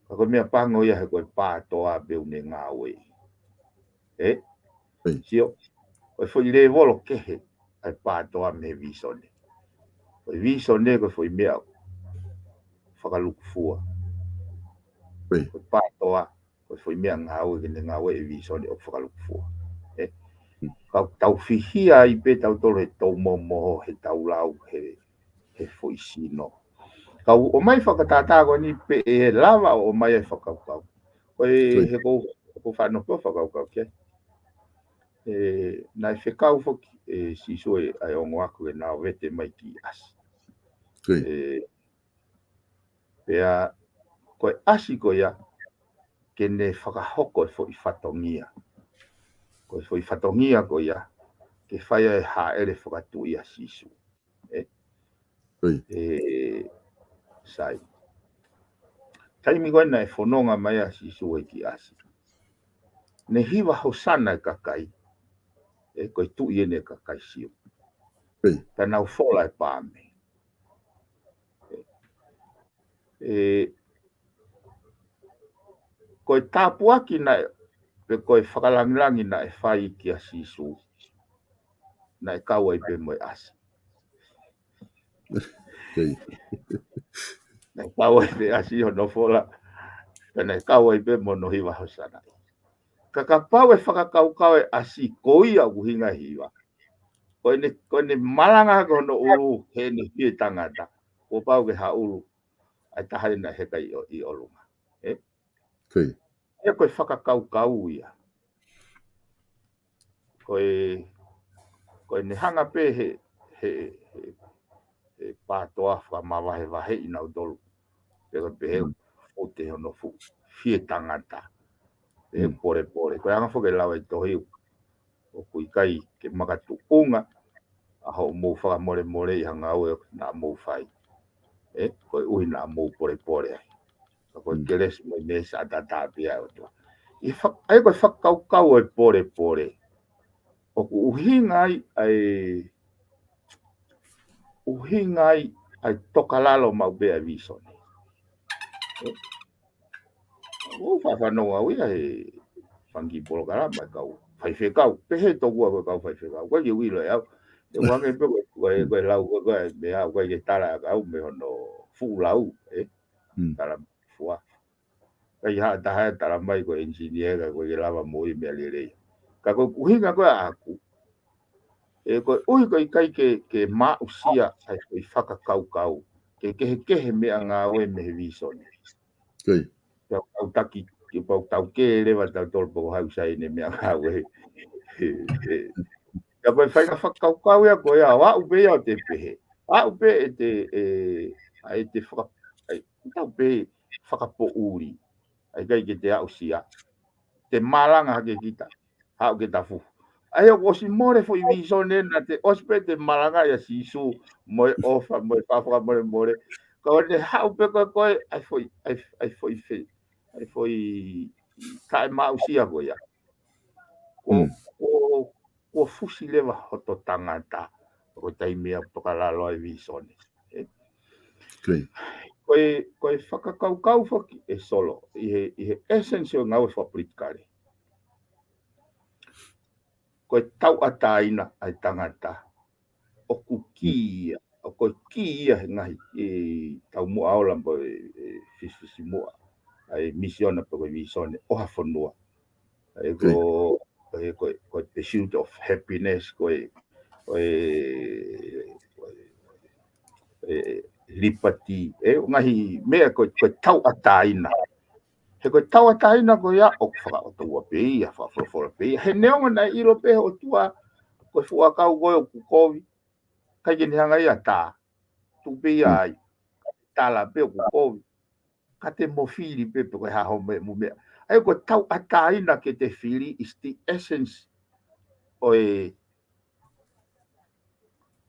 Ka ko e meʻa pango ia he ko e pātoa pē ʻoku ne ngāue. Ē? Hey. Sio, ko e foʻi lēvolo kehe ʻa e pātoa mei he vīsone. Ko e vīsone ko e foʻi meʻa fakalukufua. Hey. Ko e pātoa, ko e foʻi meʻa ngāue ke ne ngāue e vīsone ʻoku fakalukufua. Ē? Hmm. Ka tau fihia ai pē tautolu he tō momoho, he tau lau, he, he foʻi sino. Ka u ʻomai fakatātā ko eni pē ʻe lava ʻo ʻomai ai fakakaukau. Ko e Sure. he kou, kou faʻa nofo fakakaukau ki ai. Ē, naʻe fekau foki ʻe Sīsū e, ʻa e ongo ako ke nau vete mai ki ʻasi. Sure. Ē, pea, ko e ʻasi ko ia, ke ne fakahoko e foʻi fatongia. Ko e foʻi fatongia ko ia, ke fai ai e hāʻele fakatuʻi ʻa Sīsū. Ē? Sure. Ē, sai. Taimi ko ē naʻe fononga mai ai ʻa Sīsū ʻi he ʻasi, ne hiva hosana e kakai. Ē, ko e tuʻi eni e kakai Siu. Sure. Pea nau fola e paame. Ē, ko e tāpuaki naʻe, pe ko e fakalangilangi naʻe fai kia Sīsū, naʻe kau ai pē mo e ʻasi. Sure. Naʻe kau ai pē ʻasi hono fola, pea naʻe kau ai pē mo hono hiva hosana. Ka kapau ʻe fakakaukau e ʻasi ko ia ʻoku ʻuhinga e hiva, ko ʻene, ko ʻene malanga ko hono ʻulu heʻene fie tangata, kuo pau ke haʻulu ʻa e taha ena he kai ʻo, ʻi ʻolunga. Ē? Sure. Ia ko e fakakaukau ia. Ko e, ko ʻene hanga pē he, he, he, he pātoa fakamavahevaheʻi nautolu. Pea ko e pehē, mm, ʻoku te hono fuʻu fie tangata. Pehē, mm, polepole. Ko e anga foki e lau e tohi, ʻoku ʻikai ke makatuʻunga ʻa hoʻomou fakamolemoleʻi ha ngāue naʻa mou fai. Ē, koeʻuhi naʻa mou polepole ai. Ka ko e, mm, kelesi mo e meesi ʻataʻatā pē ia ʻa e ʻOtua. ʻI he fak-, ʻa ia ko e fakakaukau ʻo e polepole, ʻoku ʻuhinga ai ʻa e, ʻuhinga ai ʻa e tokalalo maʻu pē ʻa e vīsone. ʻOku ou faʻa fanongo au ia he fanga kiʻi polokalama e kau faifekau. Pehē tokua ko e kau faifekau, ʻikai ke u ʻilo ʻe au. Te u hangē pē ko e, ko e, ko e lau, ko e, ko e meʻa, ʻikai ke tala ʻe au mei hono fuʻu lau, ē? Mm. Tala fua. ʻIkai ha taha ʻe tala mai ko e engineer ka ʻoku ʻikai ke lava moʻui meʻa lelei. Ka ko e ʻuhinga ko ē ʻaʻaku, ē, koeʻuhi ko e ʻikai ke, ke maʻusia ai ko e fakakaukau, ke kehekehe meʻangāue mei he vīsone. Sure. Pea ʻoku tau taki, pea ʻoku tau kē leva tautolu pe ko hai ʻoku sai ʻene meʻangāue. Ē, ē. Ka ko e faʻahinga fakakaukau ia ko ia, ʻo aʻu pē ia ʻo te pehē. Aʻu pē ʻe te, ē, ʻa ʻete faka-, ʻa e, tau pehē fakapoʻuli. ʻA e ʻikai ke te aʻusia. Te malanga hake kita. Haʻu ke ta fuhu. ʻA ia ʻoku ʻosi mole foʻi vīsone naʻa te ʻosi pē te malanga ia Sīsū mo e ʻofa, mo e faʻa fakamolemole. Ka ʻo ne haʻu pē ko ē ko ē, ʻai foʻi, ʻai, ʻai foʻi fe, ʻai foʻi taʻemaʻusia ko ia. Ko, mm, ko, ko fusi leva hoto tangata, ko e taimi ia ʻoku toka lalo ai Vīsone. Ē? Ko e, ko e fakakaukau foki ʻe Solo, ʻi he, ʻi he essence ʻo e ngāue fakapolitikale. Ko e tauʻatāina ʻa e tangata, ʻoku kī ia, ʻoku kī ia he ngaahi, ʻe, taumuʻa ola mo e, ʻe, fisifisimuʻa, ʻa e misiona pe ko e vīsone ʻo ha fonua. ʻE ko, ʻe ko, ko e pursuit of happiness, ko e, ko e, ko e, ʻe, liberty, ʻe, ngaahi meʻa ko, ko e tauʻatāina. He ko e tauʻatāina ko ia ʻoku fakaʻotua pē ia, fakafolofola pē ia. He neongo naʻe ʻilo pē he ʻOtua, ko e fuʻu ʻakau ko ē ʻoku kovi, ʻikai ke ne hanga ia tā. Tuʻu pē ia ai. Tala pē ʻoku kovi. Ka te mo fili pē pe ko e hā hoʻo meʻa mo meʻa. ʻA ia ko e tauʻatāina ke te fili is the essence ʻo e,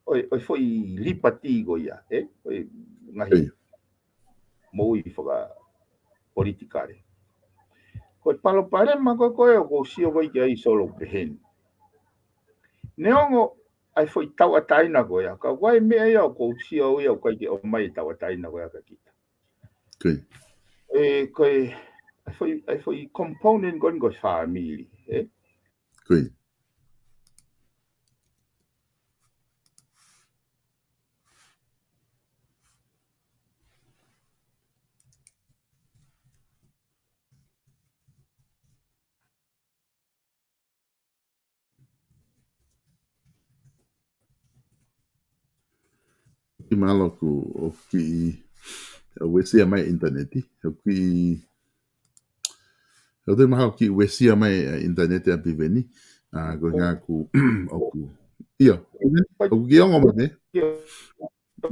ʻo e, ʻo e foʻi liberty ko ia, ē? ʻO e ngaahi moʻui fakapolitikale. Ko e palopalema ko ē ko ē ʻoku ou sio ko ē ki ai Solo pehē ni. Neongo ʻa e foʻi tauʻatāina ko ia, ka ʻoku ʻi ai e meʻa ia ʻoku ou sio au ia ʻoku ʻikai ke ʻomai e tauʻatāina ko ia kia kita. ʻE, ko e, ʻa e foʻi, ʻa e foʻi component ko eni ko e fāmili, ē? Kiʻi mālō ʻoku, ʻoku kiʻi, ʻoku uesia mai ʻinitaneti, ʻoku kiʻi, ʻoku toe mahalo kiʻi uesia mai ʻinitaneti ʻa Piveni, ʻa, ko e ʻuhinga ʻoku, ʻoku, ʻio, ʻoku kiʻi ongo mai pē.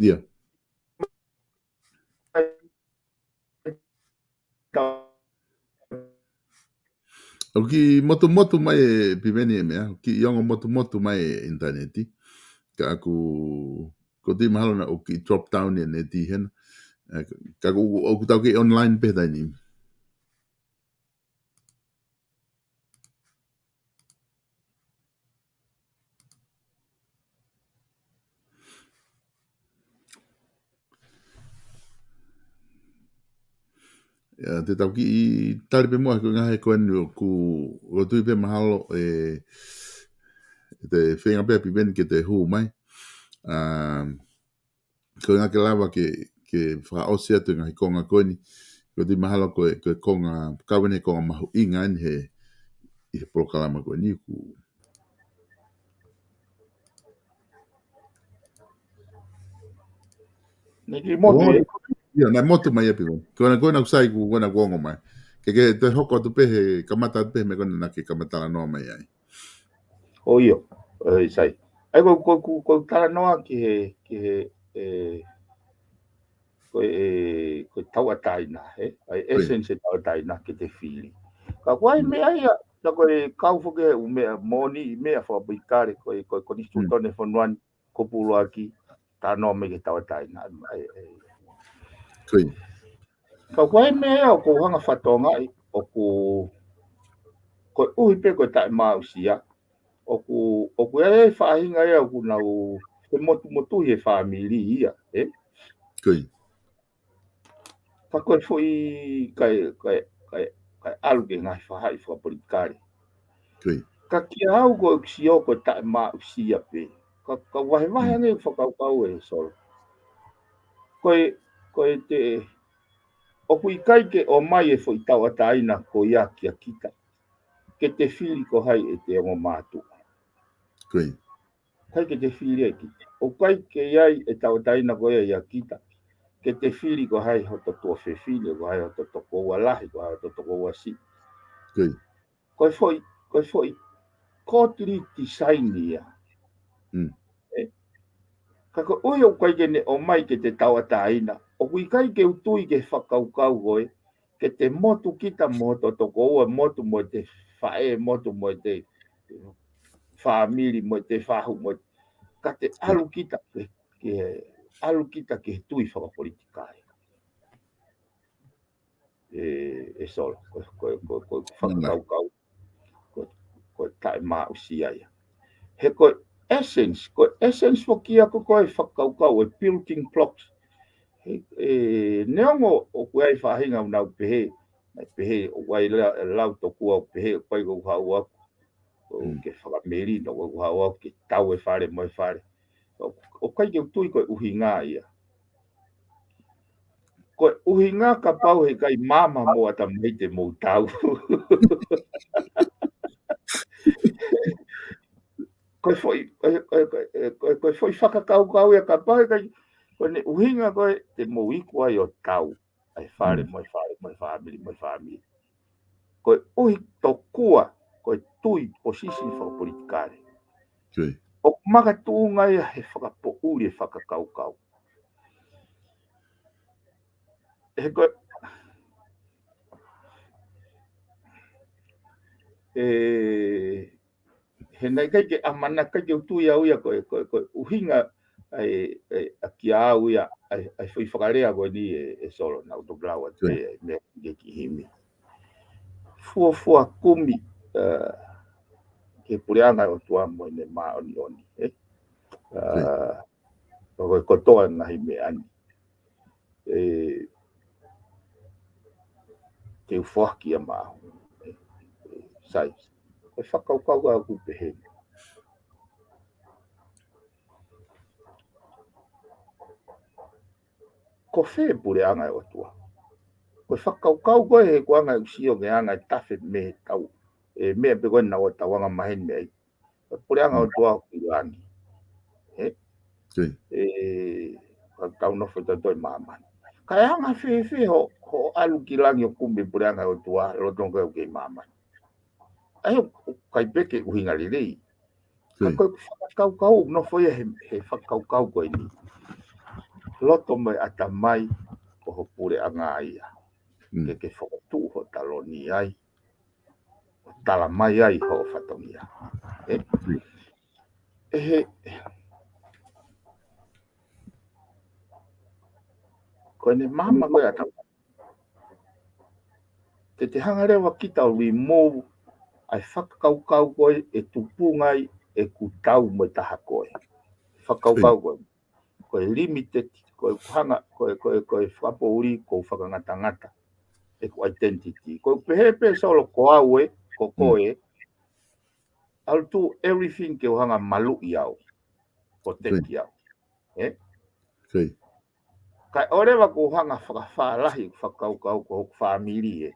ʻIo. ʻOku kiʻi motumotu mai ʻe Piveni e meʻa, ʻoku kiʻi ongo motumotu mai e ʻinitaneti. Ka ʻoku, ʻoku toe mahalo naʻa ʻoku kiʻi drop down e neti hena. ʻE, ka ʻoku, ʻoku tau kei online pē he taimi ni. ʻIa, te tau kiʻi tali pē muʻa he ko e ngaahi ko eni ʻoku, ʻoku ou tui pē mahalo ʻe, ʻe te feinga pē ʻa Piveni ke te hū mai. Um, ko e ʻuhinga ke lava ke, ke fakaʻosi atu e ngaahi konga ko eni. ʻOku ou tui mahalo ko e, ko e konga, kau eni he konga mahuʻinga eni he, ʻi he polokalama ko eni ʻoku. Naʻe kiʻi motu, ʻio, naʻe motu mai ia Piveni. Ko ena, ko ena ʻoku sai ʻoku, ko ena ʻoku ongo mai. Ke, ke te hoko atu pē he, kamata atu pē he meʻa ko ena naʻa ke kamata talanoa mai ai. ʻOku ʻio, ʻe sai. ʻA ia ko, ko, ko, ko e talanoa ki he, ki he, ʻe, ko e, ko e tauʻatāina, ē? ʻA e essence e tauʻatāina ke te fili. Ka ko e meʻa ia, ka ko e kau foki he ʻū meʻa moʻoni, meʻa fakapolitikale, ko e, ko e konisitūtone fonua ni, kupu ʻuluaki, talanoa mai ki he tauʻatāina. ʻE, ʻe. Ka ko e meʻa ia ʻoku ou hanga fakatokangaʻi, ʻoku, koeʻuhi pē ko e taʻemaʻusia, ʻoku, ʻoku ʻi ai e faʻahinga ia ʻoku nau femotumotuhi e fāmili ia, ē? Ka ko e foʻi kae, kae, kae, kae ʻalu ki he ngaahi faʻahi fakapolitikale. Ka kiate au ko e sio ko e taʻemaʻusia pē. Ka, ka vahevahe ange fakakaukau ʻe Solo. Ko e, ko e te, ʻoku ʻikai ke ʻomai e foʻi tauʻatāina ko ia kia kita. Ke te fili ko hai ʻete ongo mātuʻa. ʻIkai ke te fili ʻe kita. ʻOku ʻikai ke ʻi ai e tauʻatāina ko ia ia kita. Ke te fili ko hai hoto tuofefine, ko hai hoto tokoua lahi, ko hai hoto tokoua siʻi. Ko e foʻi, ko e foʻi courtly design ia. Ē? Ka koeʻuhi ʻoku ʻikai ke ne ʻomai ke te tauʻatāina. ʻOku ʻikai ke u tui ke fakakaukau ko e, ke te motu kita mo hoto tokoua, motu mo ʻete faʻē, motu mo ʻete fāmili, mo ʻete fahu, mo, ka te ʻalu kita ke, ke, ʻalu kita ki he tui fakapolitikale. ʻE, ʻe Solo, ko, ko, ko, ko e fakakaukau, ko, ko e taʻemaʻusia ia. He ko e essence, ko e essence foki ia ko, ko e fakakaukau, e building blocks. He, ʻe, neongo ʻoku ʻi ai e faʻahinga ʻoku nau pehē, nau pehē, ʻoku ʻi ai la-, lau tokua ʻoku pehē, ʻoku ʻikai ko e haʻu au, ʻo ke fakamelino, ʻoku haʻu au ke tau e fale mo e fale. ʻO, ʻoku ʻikai ke u tui ko e ʻuhinga ia. Ko e ʻuhinga kapau he ʻikai maama mo ʻatamai te mou tau. Ko e foʻi, ko e, ko e, ko e, ko e, ko e foʻi fakakaukau ia kapau he ʻikai, ko ʻene ʻuhinga ko e te mou iku ai ʻo tau ʻa e fale mo e fale, mo e fāmili, mo e fāmili. Ko e ʻuhi tokua, ko e tui position fakapolitikale. ʻOku makatuʻunga ia he fakapoʻuli e fakakaukau. He ko e, ʻe, he naʻe ʻikai ke ʻamanaki ke u tui au ia ko e, ko e, ko e ʻuhinga ʻa e, ʻa e, ʻa kia au ia, ʻa e, ʻa e foʻi fakalea ko eni ʻe, ʻe Solo, naʻa ku toki lau atu ʻe, ʻe meʻa ke ki himi. Fuofua kumi, ʻa, ke puleʻanga ʻo e ʻOtua mo ʻene māʻoniʻoni, ʻe? ʻA, ko e kotoa ngaahi meʻa ni. ʻE, te u foaki ia maʻau. ʻE, ʻe, sai. Ko e fakakaukau ka ʻoku pehē. Ko fē puleʻanga ʻo e ʻOtua? Ko e fakakaukau ko e he kuanga ʻe ʻusi ʻo ke anga e tafe mei he tau. ʻE, meʻa pē ko e naʻa ʻo tau anga maheni mei ai. Puleʻanga ʻo e ʻOtua ʻoku ʻi langi. ʻE? ʻE, ka tau nofo tautolu ʻi māmani. Ka ʻe anga fēfē hoʻo, hoʻo ʻalu ki langi ʻo kumi puleʻanga ʻo e ʻOtua, lolotonga ʻoku ke ʻi māmani. ʻA ia ʻoku ʻikai pē ke ʻuhinga lelei. Ka ko e fakakaukau, nofo ia he, he fakakaukau ko eni. Loto mo e ʻatamai ko ho puleʻanga ia. Ke ke fokotuʻu ho taloni ai. ʻO tala mai ai hoʻo fatongia. ʻE? ʻE he, ko ʻene maama ko e ʻatamai. Te te hanga leva kita ʻo remove ʻa e fakakaukau ko e ʻe tupunga ai ʻeku tau mo e taha ko e. Fakakaukau ko e. Ko e limited, ko e hanga, ko e, ko e, ko e fakapoʻuli, ko e fakangatangata ʻeku identity. Ko e pehē pē Solo ko au ē, ko koe ē, I'll do everything ke u hanga maluʻi au. Protect au. ʻE? Kae ʻoua leva ke u hanga fakafālahi ʻeku fakakaukau ko hoku fāmili ē.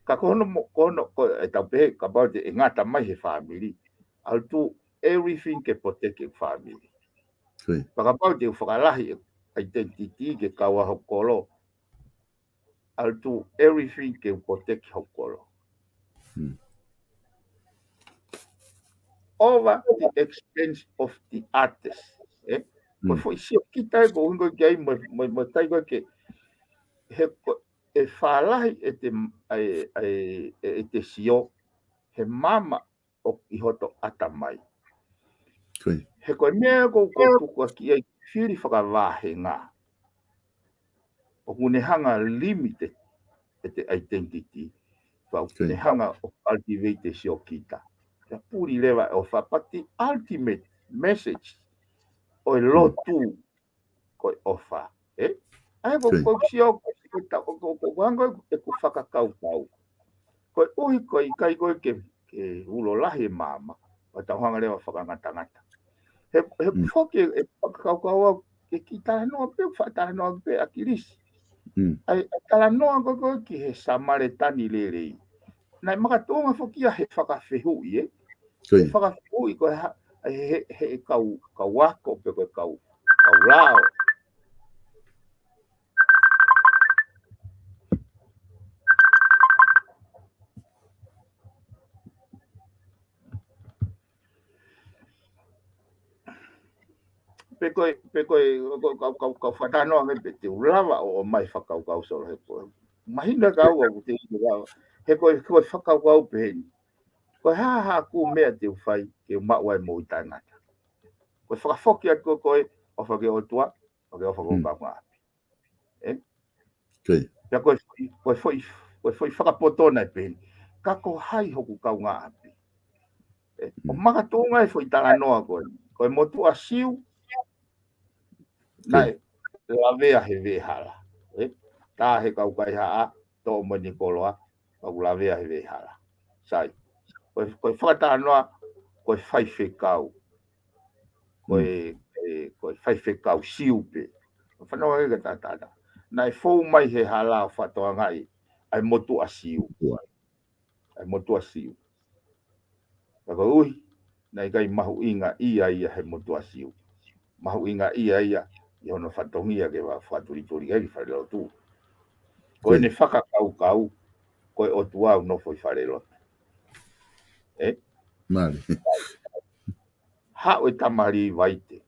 Ka ko hono mo-, ko hono, ko e tau pehē, kapau te ʻe ngata mai he fāmili. I'll do everything ke protect ʻeku fāmili. Pea kapau te u fakalahi ʻeku identity ke kau ai hoku kolo. I'll do everything ke u protect hoku kolo. Over the expense of the others. ʻE? Ko e foʻi sio kita ē ko e ʻuhinga ki ai mo, mo, mo tai ko e ke he ko e fālahi ʻete, ʻa e, ʻa e, ʻete sio he maama ʻoku ʻi hoto ʻatamai. He ko e meʻa ko e tuku ʻaki ai fili fakavāhenga. ʻOku ne hanga limited ʻete identity. Pea ʻoku ne hanga ʻo cultivate e sio kita. Ka puli leva ʻo fapati ultimate message ʻo e lotu ko e ʻofa. ʻE? ʻA ia ko e, ko e sio, ko e ta-, ko e, ko e, ko e hanga ʻeku fakakaukau. Ko e ʻuhi ko e ʻikai ko e ke, ke ulo lahi e maama. ʻO tau hanga leva fakangatangata. He, he foki e fakakaukau au ke kiʻi talanoa pē, faʻa talanoa pē ʻa Kilisi. ʻA e, ʻa e talanoa ko e, ko e ki he Samaletani lelei. Naʻe makatuʻunga foki ia he fakafehuʻi, ʻe? He fakafehuʻi ko e ha-, he, he, he kau, kau ako pe ko e kau, kau lao. Pe ko e, pe ko e, ko, kau, kau, kau fakanoa ange pe te u lava ʻo, ʻomai fakakaukau Solo he ko e. Mahino ka ua ku te u lava. He ko e, ko e fakakaukau peheni. Ko e hā haʻaku meʻa te u fai, ke u maʻu ai moʻui taʻengata. Ko e fakafoki atu ko e, ʻofa ki he ʻOtua, ʻOku ke ʻofa ki hoku kaungāʻapi. ʻE? Pea ko e foʻi, ko e foʻi, ko e foʻi fakapoto naʻe pehē ni. Ka ko hai hoku kaungāʻapi? ʻE, ʻo makatuʻunga e foʻi talanoa ko ē. Ko e motuʻa Siu, naʻe lavea he veʻehala. ʻE? Tā he kau kaihaʻa, toʻo mo ʻene koloa, ka ʻoku lavea he veʻehala. Sai. Ko e, ko e fakatalanoa, ko e faifekau. Ko e, e, ko e faifekau Siu pē. Fanongo ki he talatala. Naʻe fou mai he hala ʻo fakatokangaʻi ʻa e motuʻa Siu. ʻA e motuʻa Siu. Ka koeʻuhi, naʻe ʻikai mahuʻingaʻia ia he motuʻa Siu. Mahuʻingaʻia ia ʻi hono fatongia ke fakatulituli ai ki falelotu. Ko ʻene fakakaukau, ko e ʻOtua ʻoku nofo ʻi falelotu. ʻE? Haʻu e tama Līvaite.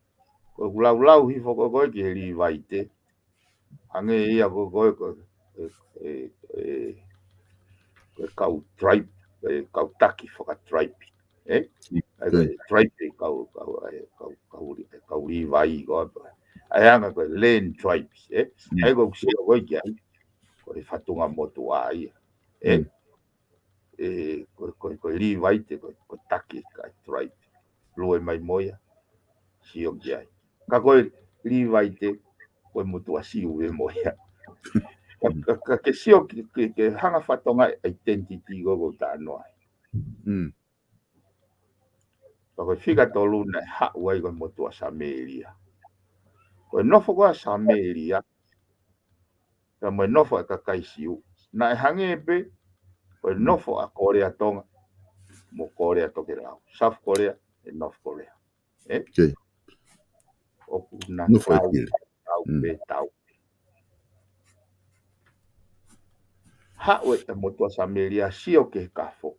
Ko ʻeku laulau hifo ko ē ki he Līvaite. Hangē ia ko ē, ko e, e, e, ko e kau tribe, e kau taki faka-tribe. ʻE? ʻA ia ko e tribe e kau, kau, e kau, kau, e kau Līvai ko ē. ʻA ia anga ko e land tribes, ʻe? ʻA ia ko ʻeku sio ko ē ki ai. Ko e fatunga motuʻa ia. ʻE? ʻE, ko, ko, ko e Līvaite, ko, ko e taki ʻa e tribe. Lue mai mo ia, sio ki ai. Ka ko e Līvaite, ko e motuʻa Siu ē mo ia. Ka, ka, ka ke sio ki, ki, ke hanga fakatokangaʻi identity ko ē ʻoku ou talanoa ai. Ka ko e fika tolu naʻe haʻu ai ko e motuʻa Samēlia. Ko e nofo ko ē ʻa Samēlia, pea mo e nofo ʻa e kakai Siu. Naʻe hangē pē, ko e nofo ʻa Kōlea Tonga, mo Kōlea Tokelau. South Korea, e North Korea. ʻE? ʻOku na tau, tau pē, tau pē. Haʻu e motuʻa Samēlia, sio ki he kafo.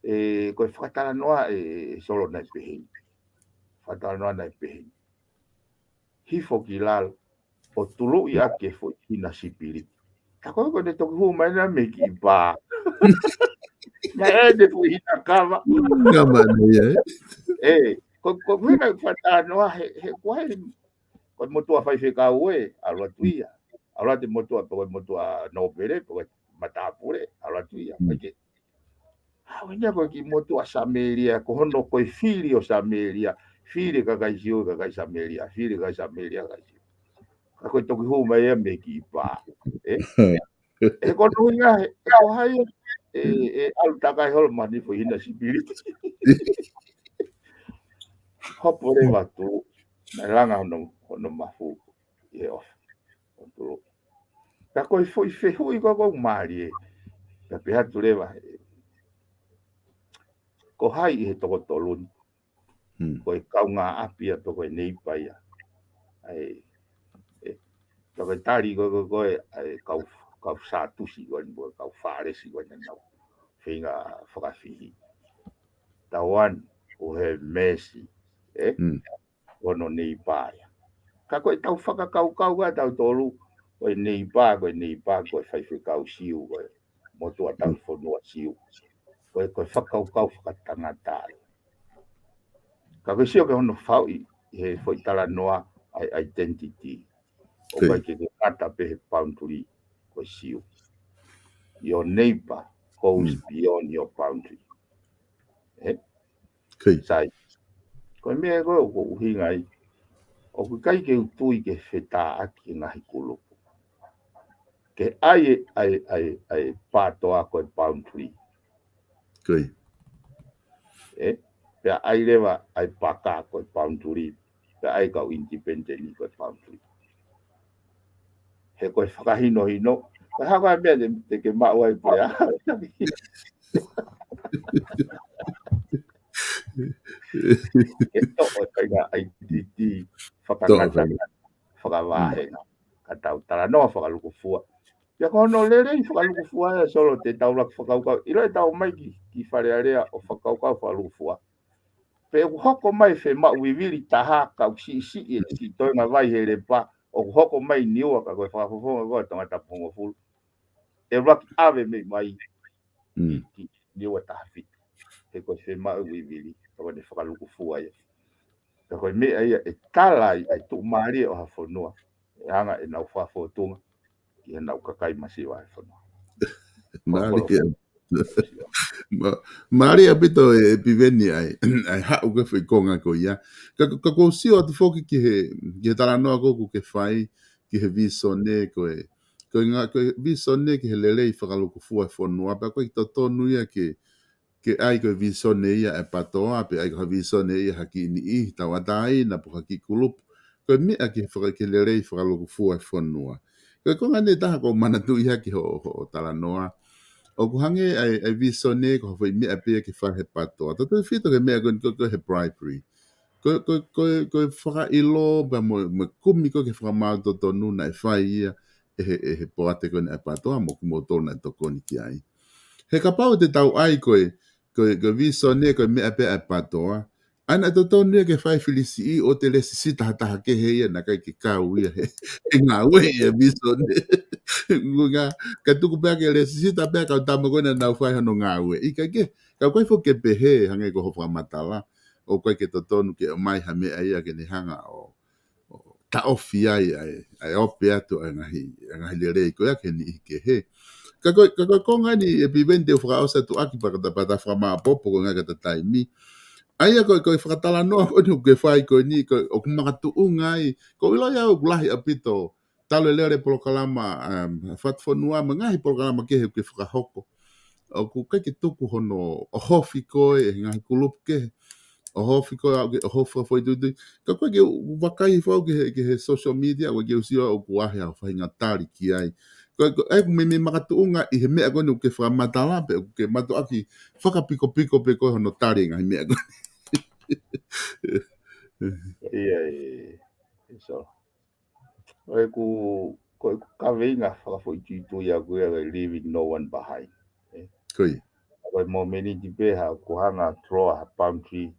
ʻE, ko e fakatalanoa ē, Solo, naʻe pehē ni. Fakatalanoa naʻe pehē ni. Hifo ki lalo, ʻo tuluʻi ʻaki e foʻi hina sipiliti. Ka ko ē ko ʻene toki hū mai naʻe mei kiʻi pā. Naʻe ʻi ai e foʻi hina kava. Kava naʻe ʻi ai. ʻE, ko, ko e hina fakatalanoa he, he ko hai, ko e motuʻa faifekau ē, ʻalu atu ia. ʻAlu atu e motuʻa, pe ko e motuʻa nōpele, pe ko e matāpule, ʻalu atu ia. Ko e ke Haʻu eni ia ko e kiʻi motuʻa Samēlia, ko hono ko e fili ʻo Samēlia, fili e kakai Siu e kakai Samēlia, fili e kakai Samēlia e kakai Siu. Ka ko e toki hū mai ia mei he kiʻi pā. ʻE? ʻE ko hono ʻuhinga he, ʻe ko hai, ʻe, ʻe ʻalu takai holo mai ni foʻi hina sipiliti. Hopo leva atu, naʻe langa hono, hono mafu ʻi he ʻofa. ʻO tuluʻi. Ka ko e foʻi fehuʻi ko ē ʻoku mālie, ka pehē atu leva, ko hai ʻi he toko tolu ni? Ko e kaungāʻapi ia pe ko e neipa ia? ʻA e, ʻe, ka ko e tali ko ē, ko e, ko e, ʻa e kau, kau Sātusi ko ē, mo e kau Fālesi ko ē naʻa nau feinga fakafihi. The one who have mercy, ʻe? Ko hono neipa ia. Ka ko ʻetau fakakaukau ʻa tautolu, ko e neipa, ko e neipa, ko e faifekau Siu, ko e motuʻa tauhi fonua Siu. Ko e, ko e fakakaukau fakatangata ia. Ka ko e sio ki hono fauʻi he foʻi talanoa ʻa e identity. ʻOku ʻikai ke ke ngata pē he boundary ko e Siu. Your neighbor goes beyond your boundary. ʻE? Sai. Ko e meʻa ko ē ʻoku ou ʻuhinga ai, ʻoku ʻikai ke u tui ke fetāʻaki e ngaahi kulupu. Ke ʻai e, ʻai, ʻai, ʻai pātoa ko e boundary. ʻE? Pea ʻai leva ʻai paka ko e boundary. Pea ʻai kau independent ko e boundary. He ko e fakahinohino. Ko e hā ko ā e meʻa te, te ke maʻu ai pea. Ke toʻo e kainga identity fakangata, fakavahenga. Ka tau talanoa fakalukufua. Pea ko hono lelei fakalukufua ē Solo te tau laka fakakaukau. ʻIlo ʻetau ō mai ki, ki Fale Alea ʻo fakakaukau fakalukufua. Pea ʻoku hoko mai e fiemaʻu vivili taha ka ʻoku siʻisiʻi e siʻi toenga vai he Lepa, ʻoku hoko mai Niua ka ko e fakafofonga ko ē ʻa Tongatapu hongofulu. ʻE laki ʻave mei mai ki Niua taha fitu. He ko e fiemaʻu vivili, ka ko ʻene fakalukufua ia. Ka ko e meʻa ia ʻe tala ai ʻa e tuʻumālie ʻo ha fonua, ʻe anga ʻenau fakafōtunga ki heʻenau kakai masiva ʻa e fonua. Mālie. Mālie ʻaupito ʻe Piveni ʻa e, ʻa e haʻu ko ē foʻi konga ko ia. Ka, ka ʻoku ou sio atu foki ki he, ki he talanoa ko ē ʻoku ke fai, ki he visone ko ē. Ko e ngaahi, ko e visone ki he lelei fakalūkufua ʻa e fonua, pea ʻoku ʻikai totonu ia ke, ke ʻai ko e visone ia ʻa e PATOA, pe ʻai ko ha visone ia ha kiʻi niʻihi tauʻatāina pe ha kiʻi kulupu. Ko e meʻa ki he faka-, ki he lelei fakalūkufua ʻa e fonua. Ko e konga ʻe taha ʻoku ou manatuʻi hake hoʻo, hoʻo talanoa. ʻOku hangē ʻa e, ʻa e visone ko ha foʻi meʻa pē ia ke fai he PATOA. Tautautefito ki he meʻa ko eni ko, ko e bribery. Ko, ko, ko, ko e fakaʻilo pea mo, mo e kumi ko ē ki he fakamaau totonu naʻe fai ia ʻe he, ʻe he poate ko eni ʻa e PATOA mo kimoutolu naʻe tokoni ki ai. He kapau te tau ʻai ko e, ko e, ko e visone ko e meʻa pē ʻa e PATOA, ʻa ia naʻe totonu ia ke fai fili siʻi ʻo te lēsisita ha taha kehe ia naʻe ʻikai ke kau ia he, he ngāue ia visone. Ngā, ka tuku pē ke lēsisita pē kau tama ko ē naʻa nau fai hono ngāue. ʻIkai ke, ka ʻoku ʻikai foki ke pehē hangē ko hoʻo fakamatala, ʻoku ʻikai ke totonu ke ʻomai ha meʻa ia ke ne hanga ʻo, ʻo taʻofi ai ʻa e, ʻa e ope atu ʻa e ngaahi, ʻa e ngaahi lelei ko ia ki he niʻihi kehe. Ka ko e, ka ko e konga eni ʻe Piveni te u fakaʻosi atu ʻaki pea ka ta, pea ta fakamāopoopo ko e ngaahi ka ta taimi. ʻA ia ko e, ko e fakatalanoa ko eni ʻoku ke fai ko eni, ko e, ʻoku makatuʻunga ai, ʻoku ou ʻiloʻi au ʻoku lahi ʻaupito, talu e lele polokalama, um, Fatufonua mo e ngaahi polokalama kehe ʻoku ke fakahoko. ʻOku ʻikai ke tuku hono ʻohofi koe ʻe he ngaahi kulupu kehe. ʻOhofi koe, ʻoku ke ʻohofi fakafoʻituitui. Ka ʻoku ʻikai ke u vakai hifo au ki he, ki he social media, ʻoku ʻikai ke u sio au ʻoku ʻi ai ha faʻahinga tali ki ai. Ko e, ko e, ʻoku meimei makatuʻunga ʻi he meʻa ko eni ʻoku ke fakamatala pe ʻoku ke mātuʻaki fakapikopiko pē koe hono tali e ngaahi meʻa ko eni. ʻIo, ʻio, ʻio. So, ko ʻeku, ko ʻeku kaveinga fakafoʻituitui ʻaʻaku ia ko e leaving no one behind. Ē? Ko ia. Ko e momeniti pē haʻaku hanga ʻo draw ha boundary.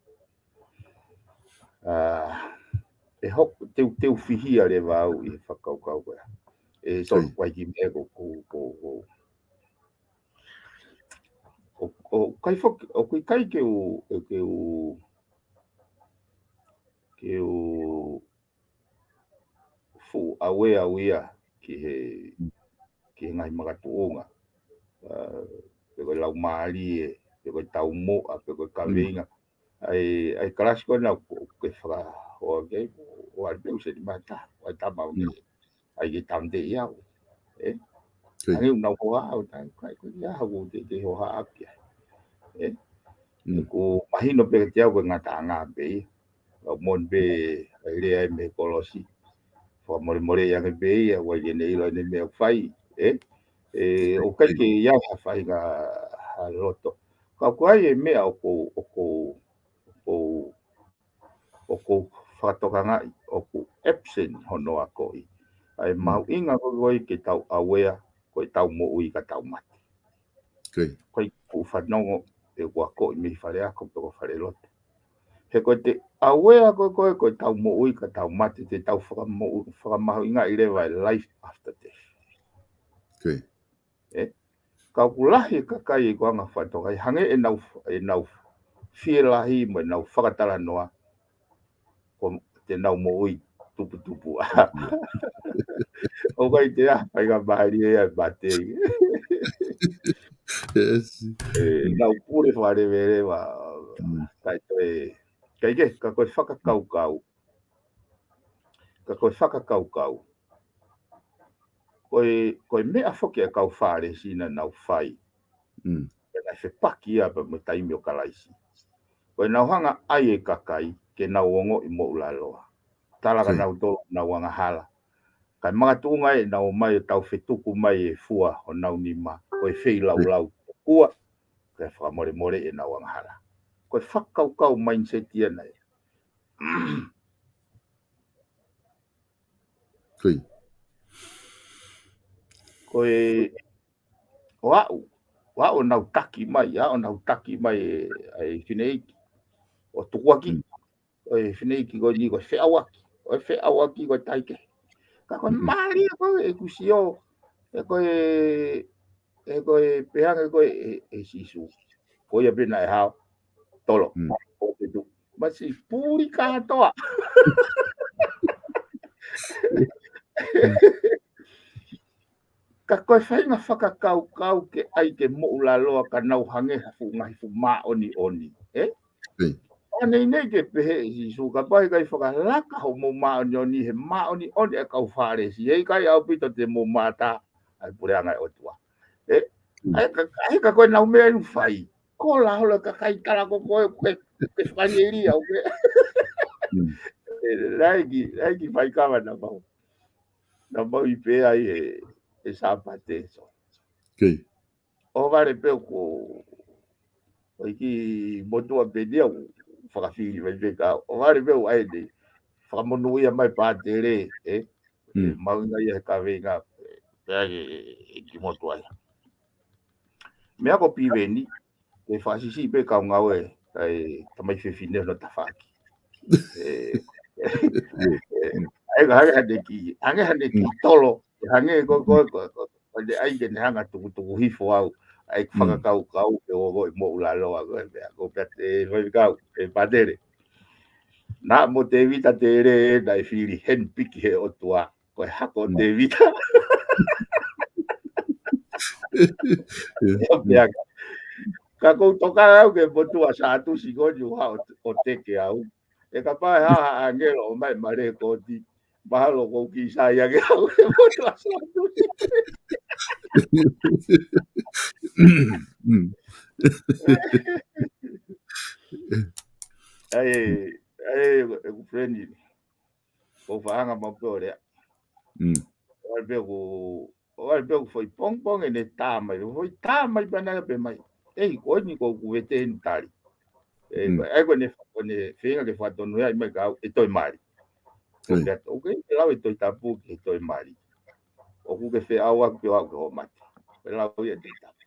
ʻA, ʻe hoko, te u, te u fihia leva au ʻi he fakakaukau ko ia. ʻE, so, Ko ia. ʻOku ʻikai ke meʻa ko, ko, ko, ko, ʻo, ʻoku ʻikai foki, ʻoku ʻikai ke u, ke u, ke u fuʻu aware au ia ki he, ki he ngaahi makatuʻunga. ʻA, pe ko e laumālie, pe ko e taumuʻa, pe ko e Mm. kaveinga. ʻA e, ʻa e kalasi ko ena ʻoku, ʻoku ke fakahoa ki ai, ʻoku ʻalu pē ʻo seni mata, ʻo e tama ʻo ne, Mm. ʻai ke tamateʻi au. Ē? Ko ia. Hangē ʻoku nau hohaʻa au, taʻe, ʻikai ko ia haʻaku te, te hohaʻa ki ai. Ē? Mm. ʻOku mahino pē kiate au ko e ngataʻanga pē ia. ʻOku moʻoni pē ʻa e lea ʻa e mei he kolosi. Fakamolemoleʻi ange pē ia, ʻoku ʻikai ke ne ʻilo ʻene meʻa ʻoku fai, ē? ʻE, ʻoku ʻikai ke ʻi ai ha faʻahinga ha loto. Ka ʻoku ʻi ai e meʻa ʻoku, ʻoku, ʻoku, ʻoku fakatokangaʻi, ʻoku absent hono akoʻi. ʻA e Mm. mahuʻinga ko ē ke tau aware, ko e tau moʻui ka tau mate. Ko ia. Ko e fuʻu fanongo ʻeku akoʻi mei fale ako pe ko fale lotu. He ko e te aware ko ē ko e, ko e tau moʻui ka tau mate, te tau fakamoʻu-, fakamahuʻingaʻi leva e life after death. Ko ia. Ē? Ka ʻoku lahi e kakai ʻoku anga fakatokangaʻi, hangē ʻenau, ʻenau fielahi mo ʻenau fakatalanoa, ko te nau moʻui tuputupu. ʻOku ʻikai te ʻi ai ha faingamālie ia ʻe mate. Yes. ʻE, nau pule fakaleveleva. Mm. Kae toe, kae kehe, ka ko e fakakaukau. Ka ko e fakakaukau. Ko e, ko e meʻa foki ʻa e kau Fālesi naʻa nau fai. Mm. Pea naʻe fepaki ia pea mo e taimi ʻo Kalaisi. Ko ʻenau hanga ʻai e kakai ke nau ongoʻi moʻulaloa. Tala ka Ko ia. nau tolo nau angahala. Kae makatuʻunga ē nau ō mai ʻo tau fetuku mai e fua honau nima. Ko e feilaulau. Ko ia. Kae fakamolemoleʻi ʻenau angahala. Ko e fakakaukau mindset ia naʻe. Ko ia. Ko e, ʻo aʻu, ʻo aʻu ʻo nau taki mai, aʻu ʻo nau taki mai e, e fineʻeiki. ʻO tukuakiʻi, Mm. ʻo e fineʻeiki ko eni ko e feʻauaki, ʻo e feʻauaki ko e taike. Ka ko e Mm. mālie ko ē ʻeku sio, ʻe ko e, ʻe ko e pehē ange ko ē ʻe, ʻe Sīsū. Ko ia pē naʻe hao, tolo, Mm. ʻo te tu. Masi puli kātoa. Ka ko e faʻahinga fakakaukau ke ʻai ke moʻulaloa ka nau hangē ha fuʻu ngaahi fuʻu māʻoniʻoni, ē? Pea nei nei ke pehē ʻe Sīsū, kapau ʻe ʻikai fakalaka hoʻomou māʻoniʻoni he māʻoniʻoni ʻa e kau Fālesi, ʻe ʻikai ʻaupito te mou mātā ʻa e puleʻanga ʻo e ʻOtua. Ē? ʻA e ka, ʻa e ka ko e nau meʻa ʻoku fai. Ko la holo ka kai tala ko koe, ke, ke fakanielia, ʻoku ke. Ē, laiki, laiki fai kama na mau. Na mau ʻi pē ai e, e Sāpate, so. ʻO vale pē ko, ʻo iki motuʻa pē dia ʻoku fakafili mai pē ka. ʻO vale pē ʻo ʻai ni, fakamonūʻia mai pātele, ē? ʻE mahuʻinga ia he kaveinga, ē, pea ʻe, ʻe, ʻe ki motuʻa ia. Meʻa ko Piveni, ke fakasisi pē kau ngāue, ʻa e tamai fefine no tafaki. Ē, ē, ē, hangē, hangē hane ki, hangē hane ki tolo, hangē ko, ko, ko, ko, ko ne ʻai ke ne hanga tukutuku hifo au, ʻa e fakakaukau ke o, o, moʻulaloa, ko e meʻa, ko pea te, faifekau, ē pātele. Na mo Tēvita Tele, na e fili henpiki he ʻOtua, ko e hako Tēvita. ʻIo, pea ka. Ka kou toka au ke motuʻa Sātusi ko ni ʻo ha ʻo, ʻo teke au. ʻE kapau ʻe ha, ha ʻāngelo ʻo mai male ko ti. Mahalo kou ki sai ange au ke motuʻa Sātusi. ʻAi, ʻai, ʻeku friend ni. Ko faʻanga mau pē ʻo lea. ʻO vale pē ʻoku, ʻo vale pē ʻoku foʻi pongpong ʻene tā mai, foʻi tā mai pē ʻana pē mai. ʻEi, ko eni ko ʻoku vete eni tali. ʻE, ko, ʻe ko ʻene, ko ʻene feinga ke fakatonu ia ʻi mai kau, ʻe toe mali. Ko pea, ʻoku ke lau e Tohi Tapu ke toe mali. ʻOku ke feʻauaki pē ʻo aʻu ki hoʻo mate. Ko e lau ia e Tohi Tapu.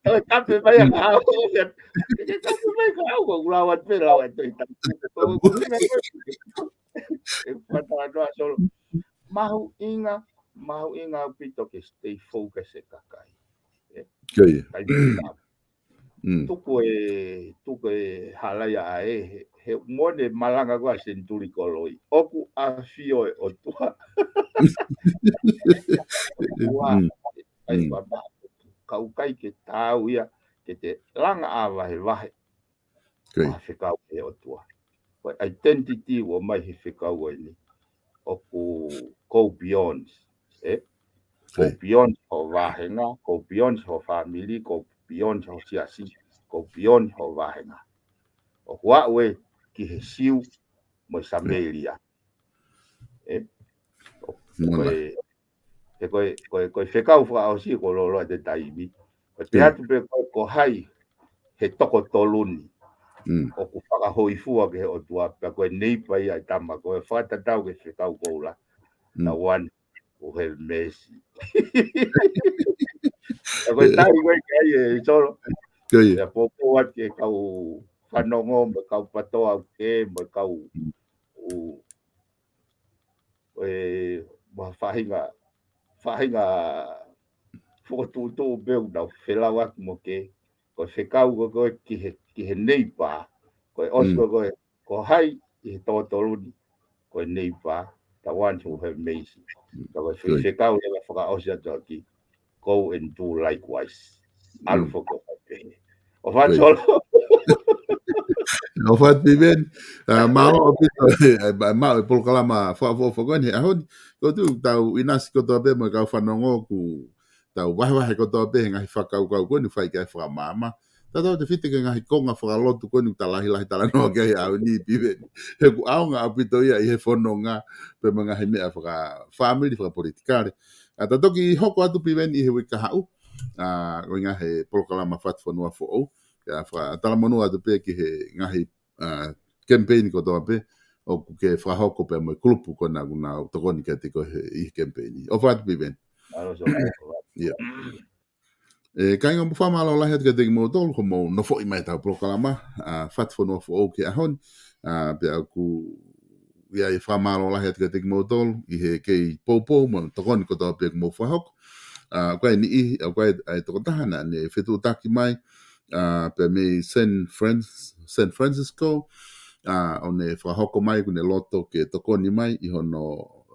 Toe kape mai ʻa kau, toe kape mai kau, ko ʻeku lau atu pē lau atu i tapu. Ko ʻeku ʻuhinga ko ē, ʻeku fakatauange atu ʻa Solo. Mahuʻinga, mahuʻinga ʻaupito ke stay focus e kakai. Ē? Kai pita. Tuku e, tuku e hala ia ʻa e, he, he mone malanga ko ē ʻa Senituli Koloi. ʻOku ʻafio e ʻOtua. ʻOtua, ʻai papa, kau kai ke tau ia, ke te langa ʻa vahevahe. ʻA fekau e ʻOtua. Ko e identity ʻoku ʻomai he fekau ko eni. ʻOku go beyond, ē? Go beyond ho vāhenga, go beyond ho family, go beyond ho siasi, go beyond ho vāhenga. ʻOku aʻu ē ki he Siu mo e Samēlia. Ē? Ko e, he ko e, ko e, ko e fekau fakaʻosi ko loloa te taimi. Ko e pehē atu pē ko, ko hai he toko tolu ni. ʻOku fakahōifua ki he ʻOtua, pea ko e neipa ia e tama, ko e fakatatau ki he fekau koula. The one who have mercy. Ka ko e tali ko ē ki ai e Solo. Pea poupou atu ki he kau fanongo, mo e kau patoa ke, mo e kau ʻū, ʻū, ʻū, mo e faʻahinga, faʻahinga fokotuʻutuʻu pē ʻoku nau felauaki mo ke, ko e fekau ko ē ki he, ki he neipa, ko e ʻosi ko ē, ko hai ʻi he toko tolu ni, ko e neipa, the one who have mercy. Ka ko e fe-, fekau leva fakaʻosi atu ʻaki, go and do likewise. ʻAlu foki ʻo fai pehē. ʻOfa atu Solo. ʻOfa atu Piveni. Mālō ʻaupito, ʻa e, ʻa e, ʻa e polokalama fakaʻofoʻofa ko eni he ʻaho ni. Ko tu tau ʻinasi kotoa pē mo e kau fanongo ʻoku tau vahevahe kotoa pē he ngaahi fakakaukau ko eni fai ki ai e fakamaama. Tatau tefito ki he ngaahi konga fakalotu ko eni ʻoku ta lahilahi talanoa ki ai he ʻaho ni Piveni. He ʻoku ʻaonga ʻaupito ia ʻi he fononga pea mo e ngaahi meʻa fakafāmili, fakapolitikale. ʻA, ta toki hoko atu Piveni ʻi he uike kahaʻu, ʻa, ko e ngaahi polokalama Fatufonua Foʻou. ʻIa, fakatalamonū atu pē ki he ngaahi, ʻa, kemipeini kotoa pē ʻoku ke fakahoko pea mo e kulupu ko ena ʻoku nau tokoni kiate koe he, ʻi he kemipeini. ʻOfa atu Piveni. ʻIa. ʻE, kāinga, mou fakamālō lahi atu kiate kimoutolu, hoʻomou nofoʻi mai ʻetau polokalama, ʻa, Fatufonua Foʻou ki he ʻaho ni, ʻa, pea ʻoku ʻi ai e fakamālō lahi atu kiate kimoutolu, ʻi he kei poupou mo e tokoni kotoa pē ʻoku mou fakahoko. ʻA, ko e niʻihi, ʻa, ko e, ʻa e tokotaha naʻa ne fetuʻutaki mai, ʻa, pea mei San Fran-, San Francisco, ʻa, ʻo ne fakahoko mai kuo ne loto ke tokoni mai ʻi hono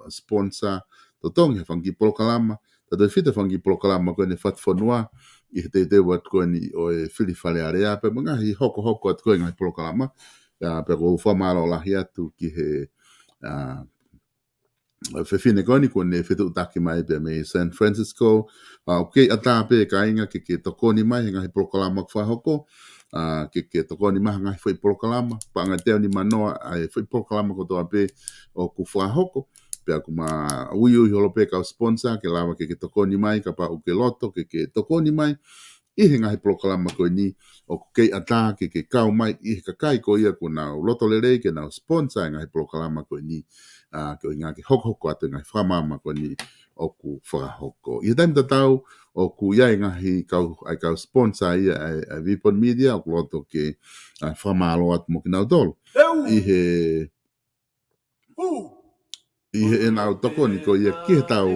sponsor totongi ha fanga kiʻi polokalama, tautefito ha fanga kiʻi polokalama ko eni fatufonua, ʻi he teuteu atu ko eni ʻo e fili Fale Alea, pea mo e ngaahi hokohoko atu ko ē ngaahi polokalama, ʻa, pea ʻoku ou fakamālō lahi atu ki he, ʻa, fefine ko eni kuo ne fetuʻutaki mai pea mei San Francisco, ʻa, ʻoku kei ʻatā pē kāinga ke, ke tokoni mai he ngaahi polokalama ʻoku fakahoko, ʻa, ke, ke tokoni mai ha ngaahi foʻi polokalama, paʻanga ʻe teau nima noa ʻa e foʻi polokalama kotoa pē ʻoku fakahoko, pea ʻoku ma uiui holo pē kau sponsor, ke lava ke, ke tokoni mai, kapau ʻoku ke loto, ke, ke tokoni mai, ʻi he ngaahi polokalama ko eni, ʻoku kei ʻatā ke, ke kau mai ʻi he kakai ko ia kuo nau loto lelei ke nau sponsor e ngaahi polokalama ko eni, ʻa, ko e ʻuhinga ke hokohoko atu e ngaahi fakamaama ko eni ʻoku fakahoko. ʻI he taimi tatau, ʻoku ʻi ai e ngaahi kau, ʻa e kau sponsor ia ʻa e, ʻa e Vipon Media, ʻoku loto ke, ʻa, fakamālō atu mo kinautolu. ʻI he ʻi heʻenau tokoni ko ia ki he tau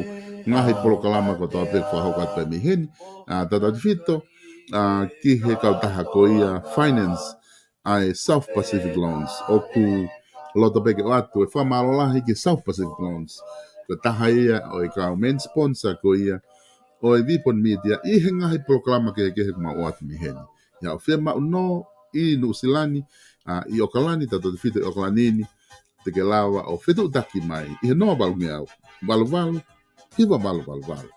ngaahi polokalama kotoa pē ʻoku fakahoko atu pē mei heni, ʻa, tautefito, ʻa, ki he kautaha ko ia finance ʻa e South Pacific Loans. ʻOku loto pē ke ʻoatu e fakamālō lahi ki he South Pacific Loans. Ko e taha ia ʻo e kau main sponsor ko ia ʻo e Vipon Media ʻi he ngaahi polokalama kehekehe ʻoku mau ʻoatu mei heni. ʻI haʻo fiemaʻu nō ʻi Nuʻusila ni, ʻa, ʻi ʻOkalani, tautefito ʻi ʻOkalani ni, te ke lava ʻo fetuʻutaki mai ʻi he noa valungeau, valu valu, hiva valu valu valu.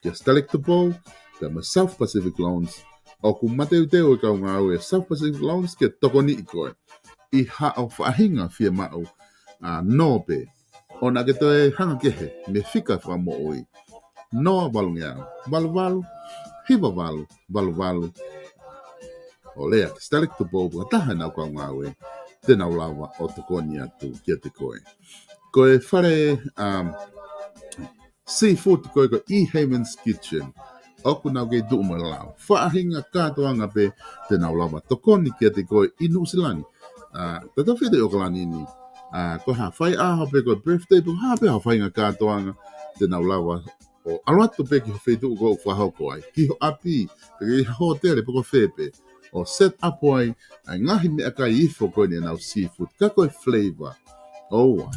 Kia Stalek Tupou, pea mo South Pacific Loans, ʻoku mateuteu e kau ngāue South Pacific Loans ke tokoniʻi koe ʻi haʻo faʻahinga fiemaʻu, ʻa, nō pē. ʻOua naʻa ke toe hanga kehe mei he fika fakamoʻui. Noa valungeau, valu valu, hiva valu, valu valu. ʻO lea ki Stalek Tupou, ko e taha ʻenau kau ngāue te nau lava ʻo tokoni atu kiate koe. Ko e fale, um, seafood ko ē ko e E Haven's Kitchen, ʻoku nau kei tuʻu mo e lao. Faʻahinga kātoanga pē te nau lava tokoni kiate koe ʻi Nuʻusila ni. ʻA, tautefito ʻi ʻOkalani ni, ʻa, ko ha faiʻaho pe ko e birthday pe ko ha pē ha faʻahinga kātoanga te nau lava ʻo ʻalu atu pē ki ho feituʻu ʻoku fakahoko ai, ki ho ʻapi, pe ki ha hōtele pe ko fē pē, ʻo set up ai ʻa e ngaahi meʻakai ifo ko eni ʻenau seafood, ka ko e flavor. ʻOua,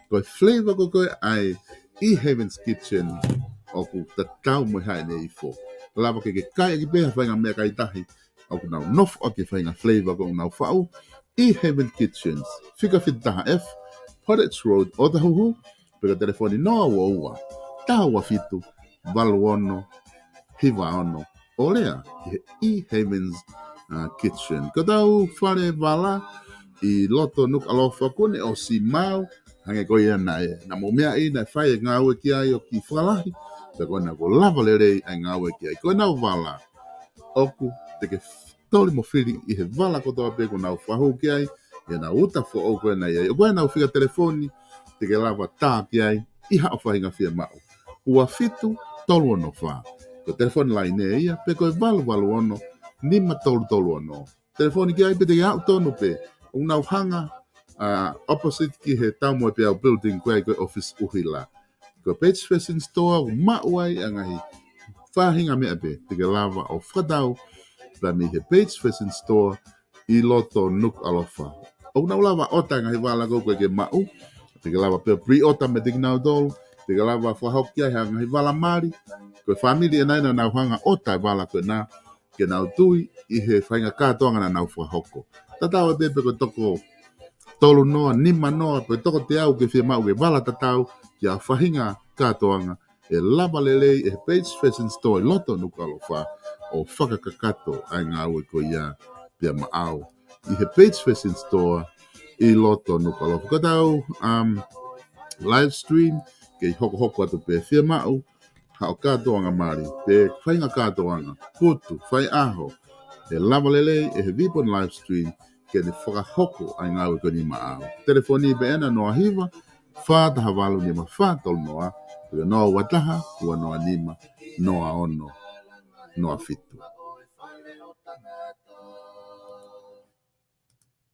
ko e flavor ko ē ʻa e E Haven's Kitchen ʻoku tatau mo e hā ʻene ifo. Lava ke ke kai ʻaki pē ha faʻahinga meʻakai tahi ʻoku nau nofo ʻaki e faʻahinga flavor ʻoku nau faʻu. E Haven Kitchens, fika fitu taha F, Pottage Road, ʻOtahuhu, pe ko e telefoni noa ua ua, taha ua fitu, valu ono, hiva ono, ʻo lea ki he E Haven's, uh, Kitchen. Ko e tau fale vala ʻi loto Nukuʻalofa kuo ne ʻosi maau, hangē ko ia naʻe, naʻa mou meaʻi naʻe fai e ngāue ki ai ʻo kiʻi fakalahi, pea ko ena kuo lava lelei ʻa e ngāue ki ai. Ko ʻenau vala, ʻoku te ke toli mo fili ʻi he vala kotoa pē ʻoku nau fakahū ki ai, ʻi heʻenau uta foʻou ko ena ʻi ai. ʻOku ʻi ai ʻenau fika telefoni, te ke lava tā ki ai ʻi haʻo faʻahinga fiemaʻu. Ua fitu tolu ono fā. Ko e telefoni laine ia, pe ko e valu valu ono, nima tolu tolu ono. Telefoni ki ai pe te ke aʻu tonu pē. ʻOku nau hanga, ʻa, opposite ki he Taumuepeau Building ko ē ko e office ʻuhila. Ko e Page Fashion Store ʻoku maʻu ai ʻa e ngaahi faʻahinga meʻa pē te ke lava ʻo fakatau pē mei he Page Fashion Store ʻi loto Nukuʻalofa. ʻOku nau lava ʻota e ngaahi vala ko ē ʻoku ke maʻu. Te ke lava pē pre-order meiate kinautolu. Te ke lava fakahoko ki ai ha ngaahi vala mali. Ko e fāmili ʻena ia naʻa nau hanga ʻota e vala ko ena ke nau tui ʻi he faʻahinga kātoanga naʻa nau fakahoko. Tatau ai pē pe ko e toko tolu noa, nima noa, pe toko teau ʻoku ke fiemaʻu ke vala tatau ki ha faʻahinga kātoanga, ʻe lava lelei ʻe he Page Fashion Store ʻi loto Nukuʻalofa ʻo fakakakato ʻa e ngāue ko ia pea maʻau. ʻI he Page Fashion Store ʻi loto Nukuʻalofa. Ko e tau, um, live stream, kei hokohoko atu pē. Fiemaʻu haʻo kātoanga mali, pe faʻahinga kātoanga, putu, faiʻaho, ʻe lava lelei ʻe he Vipon live stream ke ne fakahoko ʻa e ngāue ko eni maʻau. Telefoni pē ʻena noa hiva, fā taha valu nima fā tolu noa, pe noa ua taha, ua noa nima, noa ono, noa fitu.